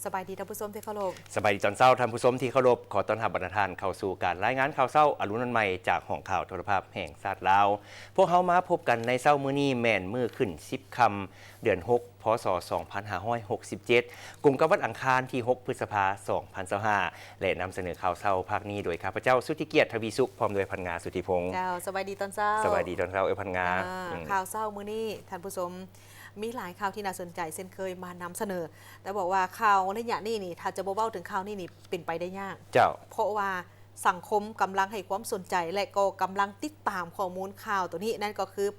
ສະບາຍດີທ່ານຜູ້ຊົມທີ່ເຄົາລົບ. ສະບາຍດີຕອນເຊົ້າທ່ານຜູ້ຊົມທີ່ເຄົາລົບ. ຂໍຕ້ອນຮັບບັນດາທ່ານເຂົ້າສູ່ການລາຍງານຂ່າວເຊົ້າອາລຸນວັນໃໝ່ ຈາກຫ້ອງຂ່າວໂທລະພາບແຫ່ງຊາດລາວ. ພວກເຮົາມາພົບກັນໃນເຊົ້າມື້ນີ້ແມ່ນມື້ຂຶ້ນສິບຄ່ຳ ເດືອນຫົກ ພ.ສ. ສອງພັນຫ້າຮ້ອຍຫົກສິບເຈັດ ກົງກັບວັນອັງຄານທີຫົກ ພຶດສະພາ ສອງພັນຊາວຫ້າ ແລະ ນຳສະເໜີຂ່າວເຊົ້າພາກນີ້ໂດຍຂ້າພະເຈົ້າ ສຸດທິກຽດ ທະວີສຸກ ພ້ອມດ້ວຍພັນງາ ສຸດທິພົງ. ເຈົ້າ ສະບາຍດີຕອນເຊົ້າ. ສະບາຍດີຕອນເຊົ້າເອື້ອຍພັນງາ. ອືມ ຂ່າວເຊົ້າມື້ນີ້ທ່ານຜູ້ຊົມ ມີຫຼາຍຂ່າວທີ່ໜ້າສົນໃຈເຊັ່ນເຄີຍມານຳສະເໜີ, ແຕ່ບອກວ່າຂ່າວໄລຍະນີ້ນີ້ ຖ້າຈະບໍ່ເວົ້າເຖິງຂ່າວນີ້ນີ້ ເປັນໄປໄດ້ຍາກ. ເຈົ້າ. ເພາະວ່າສັງຄົມກຳລັງໃຫ້ຄວາມສົນໃຈ ແລະ ກໍກຳລັງຕິດຕາມຂໍ້ມູນຂ່າວໂຕນີ້, ນັ້ນກໍຄື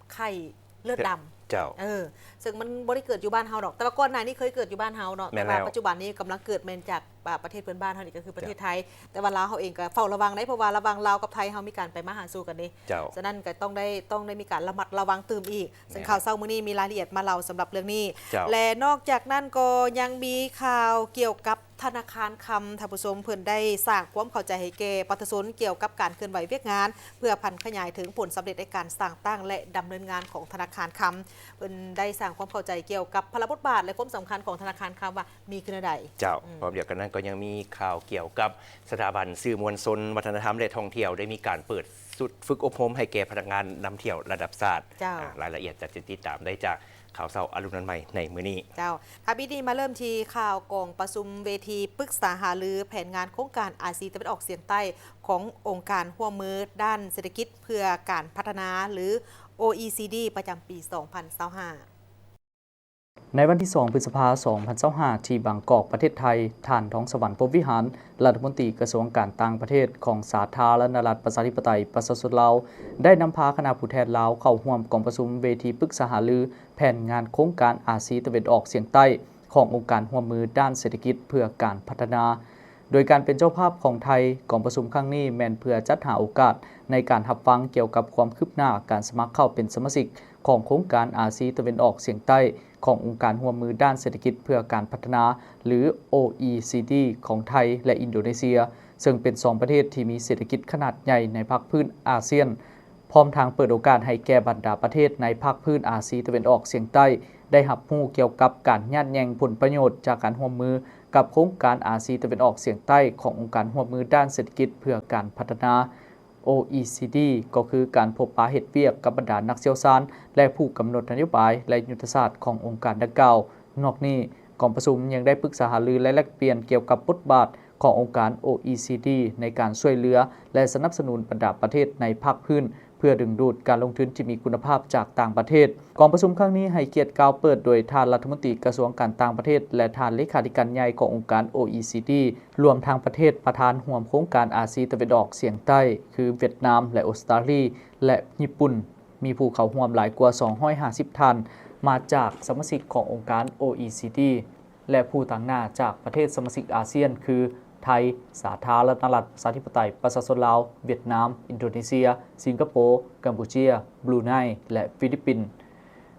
ໄຂ້ເລືອດດຳ. ເຈົ້າ. ເອີ ເຊິ່ງມັນບໍ່ໄດ້ເກີດຢູ່ບ້ານເຮົາດອກ, ແຕ່ວ່າກ່ອນໜ້ານີ້ເຄີຍເກີດຢູ່ບ້ານເຮົາເນາະ, ແມ່ນແລ້ວ. ແຕ່ວ່າປັດຈຸບັນນີ້ກຳລັງເກີດແມ່ນຈາກ ອ່າ ປະເທດເພື່ອນບ້ານເຮົານີ້ກໍຄືປະເທດໄທ. ເຈົ້າ. ແຕ່ວ່າລາວເຮົາເອງກໍເຝົ້າລະວັງໄດ໋, ເພາະວ່າລະຫວ່າງລາວກັບໄທເຮົາມີການໄປມາຫາສູ່ກັນເດ້. ເຈົ້າ. ສະນັ້ນກໍຕ້ອງໄດ້ ຕ້ອງໄດ້ມີການລະມັດລະວັງຕື່ມອີກ. ເຊິ່ງ ແມ່ນ ຂ່າວເຊົ້າມື້ນີ້ມີລາຍລະອຽດມາເລົ່າສຳລັບເລື່ອງນີ້. ເຈົ້າ. ແລະ ນອກຈາກນັ້ນກໍຍັງມີຂ່າວກ່ຽວກັບທະນາຄານຄຳ, ທ່ານຜູ້ຊົມ, ເພິ່ນໄດ້ສ້າງຄວາມເຂົ້າໃຈໃຫ້ແກ່ປະຊາຊົນກ່ຽວກັບການເຄື່ອນໄຫວວຽກງານ ເພື່ອຜັນຂະຫຍາຍເຖິງຜົນສຳເລັດໃນການສ້າງຕັ້ງ ແລະ ດຳເນີນງານຂອງທະນາຄານຄຳ. ເພິ່ນໄດ້ສ້າງຄວາມເຂົ້າໃຈກ່ຽວກັບພາລະບົດບາດ ແລະ ຄວາມສຳຄັນຂອງທະນາຄານຄຳວ່າມີຄືແນວໃດ. ເຈົ້າ. ອືມ. ພ້ອມດຽວກັນນັ້ນກໍຍັງມີຂ່າວກ່ຽວກັບ ສະຖາບັນສື່ມວນຊົນ ວັດທະນະທຳ ແລະ ທ່ອງທ່ຽວ ໄດ້ມີການເປີດຊຸດຝຶກອົບຮົມໃຫ້ແກ່ພະນັກງານນຳທ່ຽວລະດັບຊາດ. ເຈົ້າ. ອາ ລາຍລະອຽດຈະຕິດຕາມໄດ້ຈາກຂ່າວເຊົ້າອາລຸນວັນໃໝ່ໃນມື້ນີ້. ເຈົ້າ. ຖ້າບິດນີ້ມາເລີ່ມທີ່ຂ່າວກອງປະຊຸມເວທີປຶກສາຫາລືແຜນງານໂຄງການອາຊີຕາເວັນອອກສຽງໃຕ້ຂອງອົງການຮ່ວມມືດ້ານເສດຖະກິດເພື່ອການພັດທະນາ ຫຼື ໂອອີຊີດີ ປະຈຳປີສອງພັນຊາວຫ້າ. ໃນວັນທີສອງ ພຶດສະພາ ສອງພັນຊາວຫ້າ ທີ່ບາງກອກ ປະເທດໄທ, ທ່ານ ທອງສະຫວັນ ພົມວິຫານ ລັດຖະມົນຕີກະຊວງການຕ່າງປະເທດຂອງສາທາລະນະລັດ ປະຊາທິປະໄຕ ປະຊາຊົນລາວ ໄດ້ນຳພາຄະນະຜູ້ແທນລາວເຂົ້າຮ່ວມກອງປະຊຸມເວທີປຶກສາຫາລືແຜນງານໂຄງການອາຊີຕາເວັນອອກສຽງໃຕ້ຂອງອົງການຮ່ວມມືດ້ານເສດຖະກິດເພື່ອການພັດທະນາ. ໂດຍການເປັນເຈົ້າພາບຂອງໄທ, ກອງປະຊຸມຄັ້ງນີ້ແມ່ນເພື່ອຈັດຫາໂອກາດໃນການຮັບຟັງກ່ຽວກັບຄວາມຄືບໜ້າການສະໝັກເຂົ້າເປັນສະມາຊິກຂອງໂຄງການອາຊີຕາເວັນອອກສຽງໃຕ້ຂອງອົງການຮ່ວມມືດ້ານເສດຖະກິດເພື່ອການພັດທະນາ ຫຼື ໂອອີຊີດີ ຂອງໄທ ແລະ ອິນໂດເນເຊຍ, ເຊິ່ງເປັນສອງປະເທດທີ່ມີເສດຖະກິດຂະໜາດໃຫຍ່ໃນພາກພື້ນອາຊຽນ. ພ້ອມທັງເປີດໂອກາດໃຫ້ແກ່ບັນດາປະເທດໃນພາກພື້ນອາຊີຕາເວັນອອກສຽງໃຕ້ ໄດ້ຮັບຮູ້ກ່ຽວກັບການຍາດແຍ່ງຜົນປະໂຫຍດຈາກການຮ່ວມມືກັບໂຄງການອາຊີຕາເວັນອອກສຽງໃຕ້ຂອງອົງການຮ່ວມມືດ້ານເສດຖະກິດເພື່ອການພັດທະນາ ໂອອີຊີດີ ກໍຄືການພົບປະເຮັດວຽກກັບບັນດານັກຊ່ຽວຊານ ແລະ ຜູ້ກຳນົດນະໂຍບາຍ ແລະ ຍຸດທະສາດຂອງອົງການດັ່ງກ່າວ. ນອກນີ້, ກອງປະຊຸມຍັງໄດ້ປຶກສາຫາລື ແລະ ແລກປ່ຽນກ່ຽວກັບບົດບາດຂອງອົງການ ໂອອີຊີດີ ໃນການຊ່ວຍເຫຼືອ ແລະ ສະໜັບສະໜູນບັນດາປະເທດໃນພາກພື້ນ ເພື່ອດຶງດູດການລົງທຶນທີ່ມີຄຸນນະພາບຈາກຕ່າງປະເທດ. ກອງປະຊຸມຄັ້ງນີ້ໃຫ້ກຽດກ່າວເປີດໂດຍທ່ານລັດຖະມົນຕີກະຊວງການຕ່າງປະເທດ ແລະ ທ່ານເລຂາທິການໃຫຍ່ຂອງອົງການ ໂອອີຊີດີ ລວມທັງປະເທດປະທານຮ່ວມໂຄງການອາຊີຕາເວັນອອກສຽງໃຕ້ ຄື ຫວຽດນາມ ແລະ ອົດສະຕາລີ ແລະ ຍີ່ປຸ່ນ. ມີຜູ້ເຂົ້າຮ່ວມຫຼາຍກວ່າສອງຮ້ອຍຫ້າສິບທ່ານ ມາຈາກສະມາຊິກຂອງອົງການ ໂອອີຊີດີ ແລະ ຜູ້ຕາງໜ້າຈາກປະເທດສະມາຊິກອາຊຽນ ຄື ໄທ, ສາທາລະນະລັດ ປະຊາທິປະໄຕ ປະຊາຊົນລາວ, ຫວຽດນາມ, ອິນໂດເນເຊຍ, ສິງກະໂປ, ກຳປູເຈຍ, ບຣູໄນ ແລະ ຟີລິບປິນ.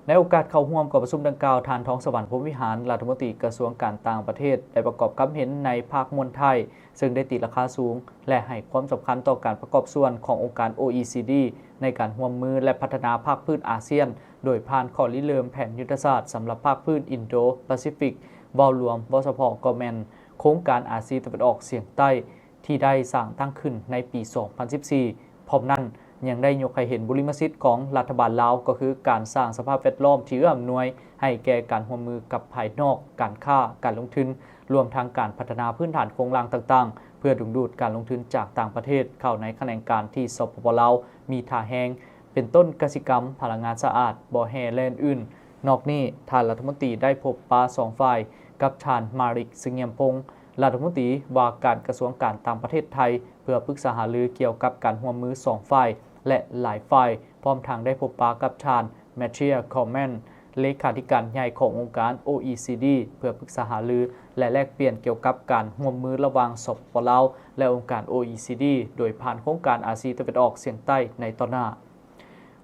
ໃນໂອກາດເຂົ້າຮ່ວມກອງປະຊຸມດັ່ງກ່າວ, ທ່ານ ທອງສະຫວັນ ພົມວິຫານ ລັດຖະມົນຕີກະຊວງການຕ່າງປະເທດ ໄດ້ປະກອບຄຳເຫັນໃນພາກມ້ວນທ້າຍ, ເຊິ່ງໄດ້ຕີລາຄາສູງ ແລະ ໃຫ້ຄວາມສຳຄັນຕໍ່ການປະກອບສ່ວນຂອງອົງການ ໂອອີຊີດີ ໃນການຮ່ວມມື ແລະ ພັດທະນາພາກພື້ນອາຊຽນ, ໂດຍຜ່ານຂໍ້ລິເລີ່ມແຜນຍຸດທະສາດສຳລັບພາກພື້ນອິນໂດປາຊີຟິກ ເວົ້າລວມ, ເວົ້າສະເພາະກໍແມ່ນໂຄງການອາຊີຕາເວັນອອກສຽງໃຕ້ ທີ່ໄດ້ສ້າງຕັ້ງຂຶ້ນໃນປີສອງພັນສິບສີ່. ພ້ອມນັ້ນ, ຍັງໄດ້ຍົກໃຫ້ເຫັນບຸລິມະສິດຂອງລັດຖະບານລາວ, ກໍຄືການສ້າງສະພາບແວດລ້ອມທີ່ເອື້ອອຳນວຍໃຫ້ແກ່ການຮ່ວມມືກັບພາຍນອກ, ການຄ້າ, ການລົງທຶນ, ລວມທັງການພັດທະນາພື້ນຖານໂຄງລ່າງຕ່າງໆ ເພື່ອດຶງດູດການລົງທຶນຈາກຕ່າງປະເທດເຂົ້າໃນຂະແໜງການທີ່ ສປປ ລາວ ມີທ່າແຮງ, ເປັນຕົ້ນ ກະສິກຳ, ພະລັງງານສະອາດ, ບໍ່ແຮ່ ແລະ ອື່ນໆ. ນອກນີ້, ທ່ານລັດຖະມົນຕີໄດ້ພົບປະສອງຝ່າຍກັບທ່ານ ມາລິກ ສງຽມພົງ ລັດຖະມົນຕີວ່າການກະຊວງການຕ່າງປະເທດໄທ ເພື່ອປຶກສາຫາລືກ່ຽວກັບການຮ່ວມມືສອງຝ່າຍ ແລະ ຫຼາຍຝ່າຍ, ພ້ອມທັງໄດ້ພົບປະກັບທ່ານ ແມທຽວ ຄອລແມນ ເລຂາທິການໃຫຍ່ຂອງອົງການ ໂອອີຊີດີ ເພື່ອປຶກສາຫາລື ແລະ ແລກປ່ຽນກ່ຽວກັບການຮ່ວມມືລະຫວ່າງ ສປປ ລາວ ແລະ ອົງການ ໂອອີຊີດີ ໂດຍຜ່ານໂຄງການອາຊີຕາເວັນອອກສຽງໃຕ້ໃນຕໍ່ໜ້າ.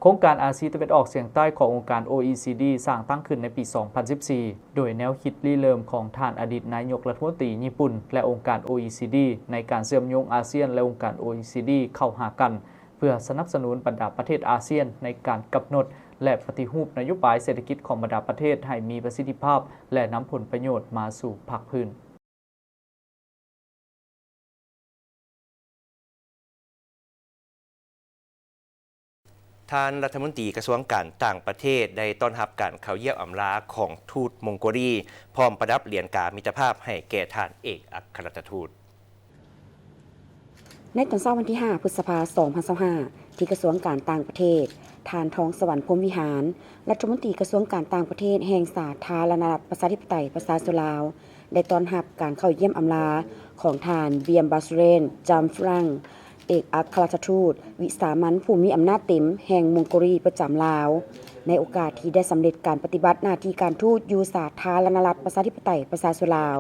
ໂຄງການອາຊີຕາເວັນອອກສຽງໃຕ້ຂອງອົງການ ໂອອີຊີດີ ສ້າງຕັ້ງຂຶ້ນໃນປີສອງພັນສິບສີ່ ໂດຍແນວຄິດລິເລີ່ມຂອງທ່ານອະດີດນາຍົກລັດຖະມົນຕີຍີ່ປຸ່ນ ແລະ ອົງການ ໂອອີຊີດີ ໃນການເຊື່ອມໂຍງອາຊຽນ ແລະ ອົງການ ໂອອີຊີດີ ເຂົ້າຫາກັນ, ພື່ອສະໜັບສະໜູນບັນດາປະເທດອາຊຽນໃນການກຳນົດ ແລະ ປະຕິຮູບນະໂຍບາຍເສດຖະກິດຂອງບັນດາປະເທດໃຫ້ມີປະສິດທິພາບ ແລະ ນຳຜົນປະໂຫຍດມາສູ່ພາກພື້ນ. ທ່ານລັດຖະມົນຕີກະຊວງການຕ່າງປະເທດ ໄດ້ຕ້ອນຮັບການເຂົ້າຢ້ຽມອຳລາຂອງທູດມົງໂກລີ ພ້ອມປະດັບຫຼຽນກາມິດຕະພາບໃຫ້ແກ່ທ່ານເອກອັກຄະລັດຖະທູດ. ໃນຕອນເຊົ້າວັນທີຫ້າ ພຶດສະພາ ສອງພັນຊາວຫ້າ ທີ່ກະຊວງການຕ່າງປະເທດ, ທ່ານ ທອງສະຫວັນ ພົມວິຫານ ລັດຖະມົນຕີກະຊວງການຕ່າງປະເທດແຫ່ງສາທາລະນະລັດປະຊາທິປະໄຕປະຊາຊົນລາວ ໄດ້ຕ້ອນຮັບການເຂົ້າຢ້ຽມອຳລາຂອງທ່ານ ບຽມ ບາຊູເຣນ ຈາມຟຣັງ ເອກອັກຄະລັດຖະທູດວິສາມັນຜູ້ມີອຳນາດເຕັມແຫ່ງມົງໂກລີປະຈຳລາວ ໃນໂອກາດທີ່ໄດ້ສຳເລັດການປະຕິບັດໜ້າທີ່ການທູດຢູ່ສາທາລະນະລັດປະຊາທິປະໄຕປະຊາຊົນລາວ.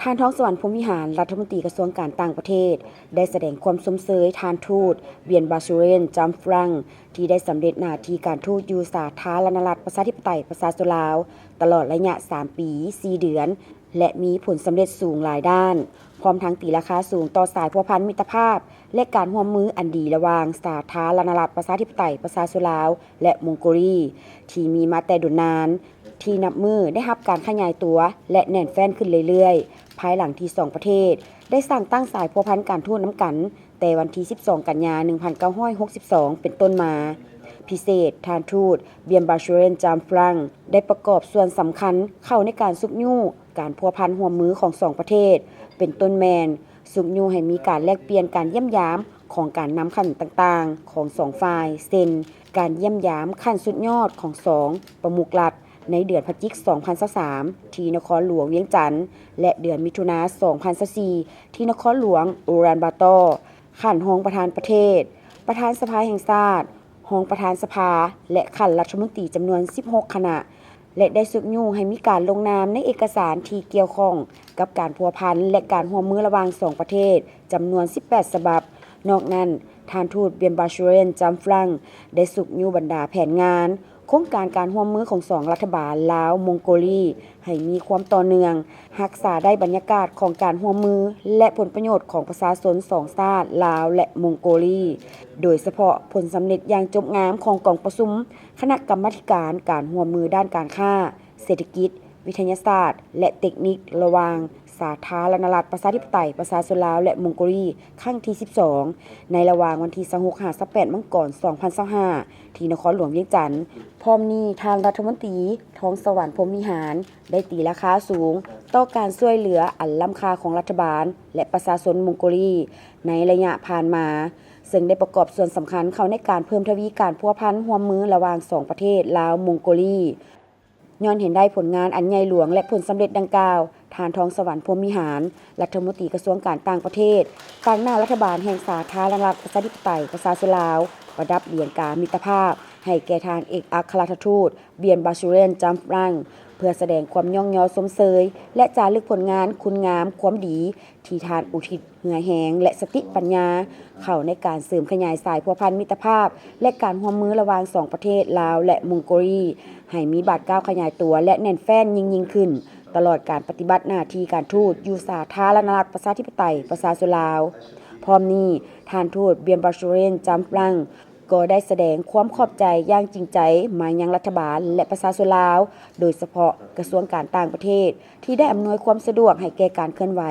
ທ່ານ ທອງສະຫວັນ ພົມວິຫານ ລັດຖະມົນຕີກະຊວງການຕ່າງປະເທດ ໄດ້ສະແດງຄວາມຊົມເຊີຍທ່ານທູດ ບຽນ ບາຊູເຣນ ຈາມຟຣັງ ທີ່ໄດ້ສຳເລັດໜ້າທີ່ການທູດຢູ່ສາທາລະນະລັດປະຊາທິປະໄຕປະຊາຊົນລາວ ຕະຫຼອດໄລຍະສາມປີ ສີ່ເດືອນ ແລະ ມີຜົນສຳເລັດສູງຫຼາຍດ້ານ, ພ້ອມທັງຕີລາຄາສູງຕໍ່ສາຍພົວພັນມິດຕະພາບ ແລະ ການຮ່ວມມືອັນດີລະຫວ່າງສາທາລະນະລັດປະຊາທິປະໄຕປະຊາຊົນລາວ ແລະ ມົງໂກລີ ທີ່ມີມາແຕ່ດົນນານ, ທີ່ນັບມື້ໄດ້ຮັບການຂະຫຍາຍຕົວ ແລະ ແໜ້ນແຟ້ນຂຶ້ນເລື້ອຍໆ ພາຍຫຼັງທີ່ສອງປະເທດໄດ້ສ້າງຕັ້ງສາຍພົວພັນການທູດນຳກັນ ແຕ່ວັນທີສິບສອງ ກັນຍາ ໜຶ່ງພັນເກົ້າຮ້ອຍຫົກສິບສອງ ເປັນຕົ້ນມາ. ພິເສດ, ທ່ານທູດ ບຽມ ບາຊູເຣນ ຈາມຟຣັງ ໄດ້ປະກອບສ່ວນສຳຄັນເຂົ້າໃນການຊຸກຍູ້ການພົວພັນຮ່ວມມືຂອງສອງປະເທດ, ເປັນຕົ້ນແມ່ນຊຸກຍູ້ໃຫ້ມີການແລກປ່ຽນການຢ້ຽມຢາມຂອງການນຳຂັ້ນຕ່າງໆຂອງສອງຝ່າຍ ເຊັ່ນ ການຢ້ຽມຢາມຂັ້ນສຸດຍອດຂອງສອງປະມຸກລັດ ໃນເດືອນພະຈິກ ສອງພັນຊາວສາມ ທີ່ນະຄອນຫຼວງວຽງຈັນ ແລະ ເດືອນມິຖຸນາ ສອງພັນຊາວສີ່ ທີ່ນະຄອນຫຼວງອູຣານບາຕໍ, ຂັ້ນຮອງປະທານປະເທດ, ປະທານສະພາແຫ່ງຊາດ, ຮອງປະທານສະພາ ແລະ ຂັ້ນລັດຖະມົນຕີ ຈຳນວນສິບຫົກຄະນະ ແລະ ໄດ້ຊຸກຍູ້ໃຫ້ມີການລົງນາມໃນເອກະສານທີ່ກ່ຽວຂ້ອງກັບການພົວພັນ ແລະ ການຮ່ວມມືລະຫວ່າງສອງປະເທດ ຈຳນວນສິບແປດສະບັບ. ນອກນັ້ນ, ທ່ານທູດ ບຽມ ບາຊູເຣນ ຈາມຟຣັງ ໄດ້ຊຸກຍູ້ບັນດາແຜນງານ, ໂຄງການການຮ່ວມມືຂອງສອງລັດຖະບານລາວ-ມົງໂກລີ ໃຫ້ມີຄວາມຕໍ່ເນື່ອງ, ຮັກສາໄດ້ບັນຍາກາດຂອງການຮ່ວມມື ແລະ ຜົນປະໂຫຍດຂອງປະຊາຊົນສອງຊາດ ລາວ ແລະ ມົງໂກລີ, ໂດຍສະເພາະຜົນສຳເລັດຢ່າງຈົບງາມຂອງກອງປະຊຸມຄະນະກຳມາທິການການຮ່ວມມືດ້ານການຄ້າ, ເສດຖະກິດ, ວິທະຍາສາດ ແລະ ເຕັກນິກ ລະຫວ່າງສາທາລະນະລັດປະຊາທິປະໄຕປະຊາຊົນລາວ ແລະ ມົງໂກລີ ຄັ້ງທີສິບສອງ ໃນລະຫວ່າງວັນທີຊາວຫົກ ຫາ ຊາວແປດ ມັງກອນ ສອງພັນຊາວຫ້າ ທີ່ນະຄອນຫຼວງວຽງຈັນ. ພ້ອມນີ້, ທ່ານລັດຖະມົນຕີ ທອງສະຫວັນ ພົມວິຫານ ໄດ້ຕີລາຄາສູງຕໍ່ການຊ່ວຍເຫຼືອອັນລ້ຳຄ່າຂອງລັດຖະບານ ແລະ ປະຊາຊົນມົງໂກລີໃນໄລຍະຜ່ານມາ, ເຊິ່ງໄດ້ປະກອບສ່ວນສຳຄັນເຂົ້າໃນການເພີ່ມທະວີການພົວພັນຮ່ວມມືລະຫວ່າງສອງປະເທດລາວ-ມົງໂກລີ. ຍ້ອນເຫັນໄດ້ຜົນງານອັນໃຫຍ່ຫຼວງ ແລະ ຜົນສຳເລັດດັ່ງກ່າວ, ທ່ານ ທອງສະຫວັນ ພົມວິຫານ ລັດຖະມົນຕີກະຊວງການຕ່າງປະເທດ ຕາງໜ້າລັດຖະບານແຫ່ງສາທາລະນະລັດປະຊາທິປະໄຕປະຊາຊົນລາວ ປະດັບຫຼຽນກາມິດຕະພາບໃຫ້ແກ່ທ່ານເອກອັກຄະລັດຖະທູດ ບຽນ ບາຊູເຣນ ຈາມຟຣັງ ເພື່ອສະແດງຄວາມຍ້ອງຍໍຊົມເຊີຍ ແລະ ຈາລຶກຜົນງານຄຸນງາມຄວາມດີ ທີ່ທ່ານອຸທິດເຫື່ອແຮງ ແລະ ສະຕິປັນຍາ ເຂົ້າໃນການເສີມຂະຫຍາຍສາຍພົວພັນມິດຕະພາບ ແລະ ການຮ່ວມມືລະຫວ່າງສອງປະເທດລາວ ແລະ ມົງໂກລີ ໃຫ້ມີບາດກ້າວຂະຫຍາຍຕົວ ແລະ ແໜ້ນແຟ້ນຍິ່ງໆຂຶ້ນ ຕະຫຼອດການປະຕິບັດໜ້າທີ່ການທູດຢູ່ສາທາລະນະລັດປະຊາທິປະໄຕປະຊາຊົນລາວ. ພ້ອມນີ້, ທ່ານທູດ ບຽມ ບາຊູເຣນ ຈາມຟຣັງ ກໍໄດ້ສະແດງຄວາມຂອບໃຈຢ່າງຈິງໃຈມາຍັງລັດຖະບານ ແລະ ປະຊາຊົນລາວ, ໂດຍສະເພາະກະຊວງການຕ່າງປະເທດ ທີ່ໄດ້ອຳນວຍຄວາມສະດວກໃຫ້ແກ່ການເຄື່ອນໄຫວ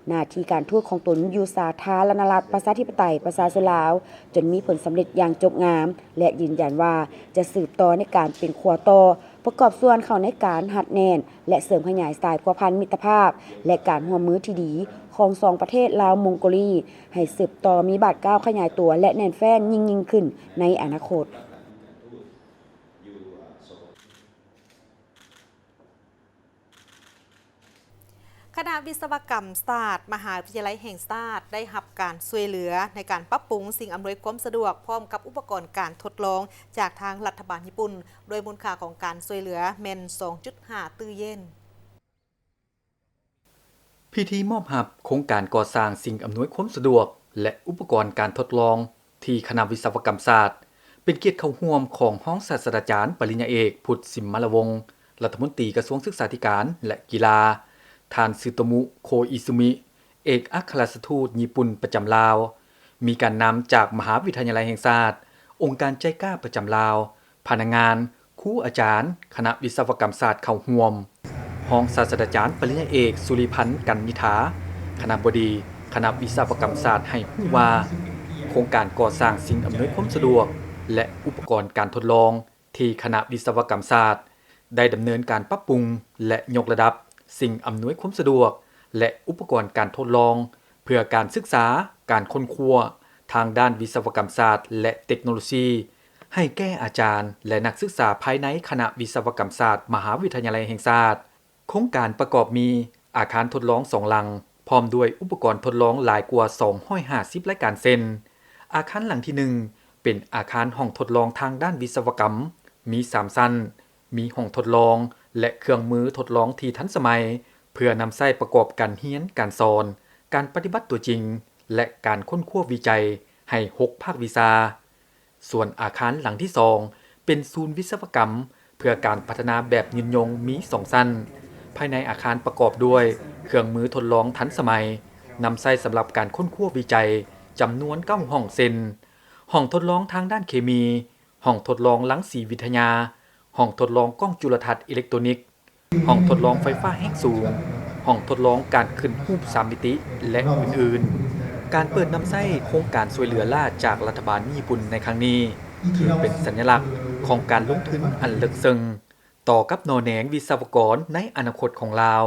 ໜ້າທີ່ການທູດຂອງຕົນຢູ່ສາທາລະນະລັດປະຊາທິປະໄຕປະຊາຊົນລາວ ຈົນມີຜົນສຳເລັດຢ່າງຈົບງາມ ແລະ ຢືນຢັນວ່າຈະສືບຕໍ່ໃນການເປັນຂົວຕໍ່ ປະກອບສ່ວນເຂົ້າໃນການຮັດແໜ້ນ ແລະ ເສີມຂະຫຍາຍສາຍພົວພັນມິດຕະພາບ ແລະ ການຮ່ວມມືທີ່ດີຂອງສອງປະເທດລາວ-ມົງໂກລີ ໃຫ້ສືບຕໍ່ມີບາດກ້າວຂະຫຍາຍຕົວ ແລະ ແໜ້ນແຟ້ນຍິ່ງໆຂຶ້ນໃນອະນາຄົດ. ຄະນະວິສະວະກຳສາດ ມະຫາວິທະຍາໄລແຫ່ງຊາດ ໄດ້ຮັບການຊ່ວຍເຫຼືອໃນການປັບປຸງສິ່ງອຳນວຍຄວາມສະດວກ ພ້ອມກັບອຸປະກອນການທົດລອງຈາກທາງລັດຖະບານຍີ່ປຸ່ນ ດ້ວຍມູນຄ່າຂອງການຊ່ວຍເຫຼືອແມ່ນ ສອງຈຸດຫ້າຕື້ເຢນ. ພິທີມອບຮັບໂຄງການກໍ່ສ້າງສິ່ງອຳນວຍຄວາມສະດວກ ແລະ ອຸປະກອນການທົດລອງ ທີ່ຄະນະວິສະວະກຳສາດ ເປັນກຽດເຂົ້າຮ່ວມຂອງຮອງສາດສະດາຈານ ປະລິນຍາເອກ ພຸດ ສິມມະລະວົງ ລັດຖະມົນຕີກະຊວງສຶກສາທິການ ແລະ ກິລາ, ທ່ານ ຊຶໂຕມຸ ໂຄອິຊຶມິ ເອກອັກຄະລັດຖະທູດຍີ່ປຸ່ນປະຈຳລາວ, ມີການນຳຈາກມະຫາວິທະຍາໄລແຫ່ງຊາດ, ອົງການໄຈກາປະຈຳລາວ, ພະນັກງານ, ຄູອາຈານຄະນະວິສະວະກຳສາດເຂົ້າຮ່ວມ. ຮອງສາດສະດາຈານປະລິນຍາເອກ ສຸລິພັນ ກັນນິຖາ, ຄະນະບໍດີຄະນະວິສະວະກຳສາດ ໃຫ້ຮູ້ວ່າ ໂຄງການກໍ່ສ້າງສິ່ງອຳນວຍຄວາມສະດວກ ແລະ ອຸປະກອນການທົດລອງ ທີ່ຄະນະວິສະວະກຳສາດໄດ້ດຳເນີນການປັບປຸງ ແລະ ຍົກລະດັບສິ່ງອຳນວຍຄວາມສະດວກ ແລະ ອຸປະກອນການທົດລອງ ເພື່ອການສຶກສາ, ການຄົ້ນຄວ້າທາງດ້ານວິສະວະກຳສາດ ແລະ ເຕັກໂນໂລຊີ ໃຫ້ແກ່ອາຈານ ແລະ ນັກສຶກສາພາຍໃນຄະນະວິສະວະກຳສາດ ມະຫາວິທະຍາໄລແຫ່ງຊາດ. ໂຄງການປະກອບມີອາຄານທົດລອງສອງຫຼັງ ພ້ອມດ້ວຍອຸປະກອນທົດລອງຫຼາຍກວ່າສອງຮ້ອຍຫ້າສິບລາຍການ ເຊັ່ນ ອາຄານຫຼັງທີໜຶ່ງ ເປັນອາຄານຫ້ອງທົດລອງທາງດ້ານວິສະວະກຳ ມີສາມຊັ້ນ, ມີຫ້ອງທົດລອງ ແລະ ເຄື່ອງມືທົດລອງທີ່ທັນສະໄໝ ເພື່ອນຳໃຊ້ປະກອບການຮຽນການສອນ, ການປະຕິບັດຕົວຈິງ ແລະ ການຄົ້ນຄວ້າວິໄຈໃຫ້ຫົກພາກວິຊາ. ສ່ວນອາຄານຫຼັງທີສອງ ເປັນສູນວິສະວະກຳເພື່ອການພັດທະນາແບບຍືນຍົງ ມີສອງຊັ້ນ. ພາຍໃນອາຄານປະກອບດ້ວຍເຄື່ອງມືທົດລອງທັນສະໄໝ ນຳໃຊ້ສຳລັບການຄົ້ນຄວ້າວິໄຈ ຈຳນວນເກົ້າຫ້ອງ ເຊັ່ນ ຫ້ອງທົດລອງທາງດ້ານເຄມີ, ຫ້ອງທົດລອງລັງສີວິທະຍາ, ຫ້ອງທົດລອງກ້ອງຈຸລະທັດອີເລັກໂຕນິກ, ຫ້ອງທົດລອງໄຟຟ້າແຮງສູງ, ຫ້ອງທົດລອງການຂຶ້ນຮູບສາມມິຕິ ແລະ ອື່ນໆ. ການເປີດນຳໃຊ້ໂຄງການຊ່ວຍເຫຼືອລ້າຈາກລັດຖະບານຍີ່ປຸ່ນໃນຄັ້ງນີ້ ຖືເປັນສັນຍະລັກຂອງການລົງທຶນອັນເລິກເຊິ່ງ ຕໍ່ກັບໜໍ່ແໜງວິສະວະກອນໃນອະນາຄົດຂອງລາວ.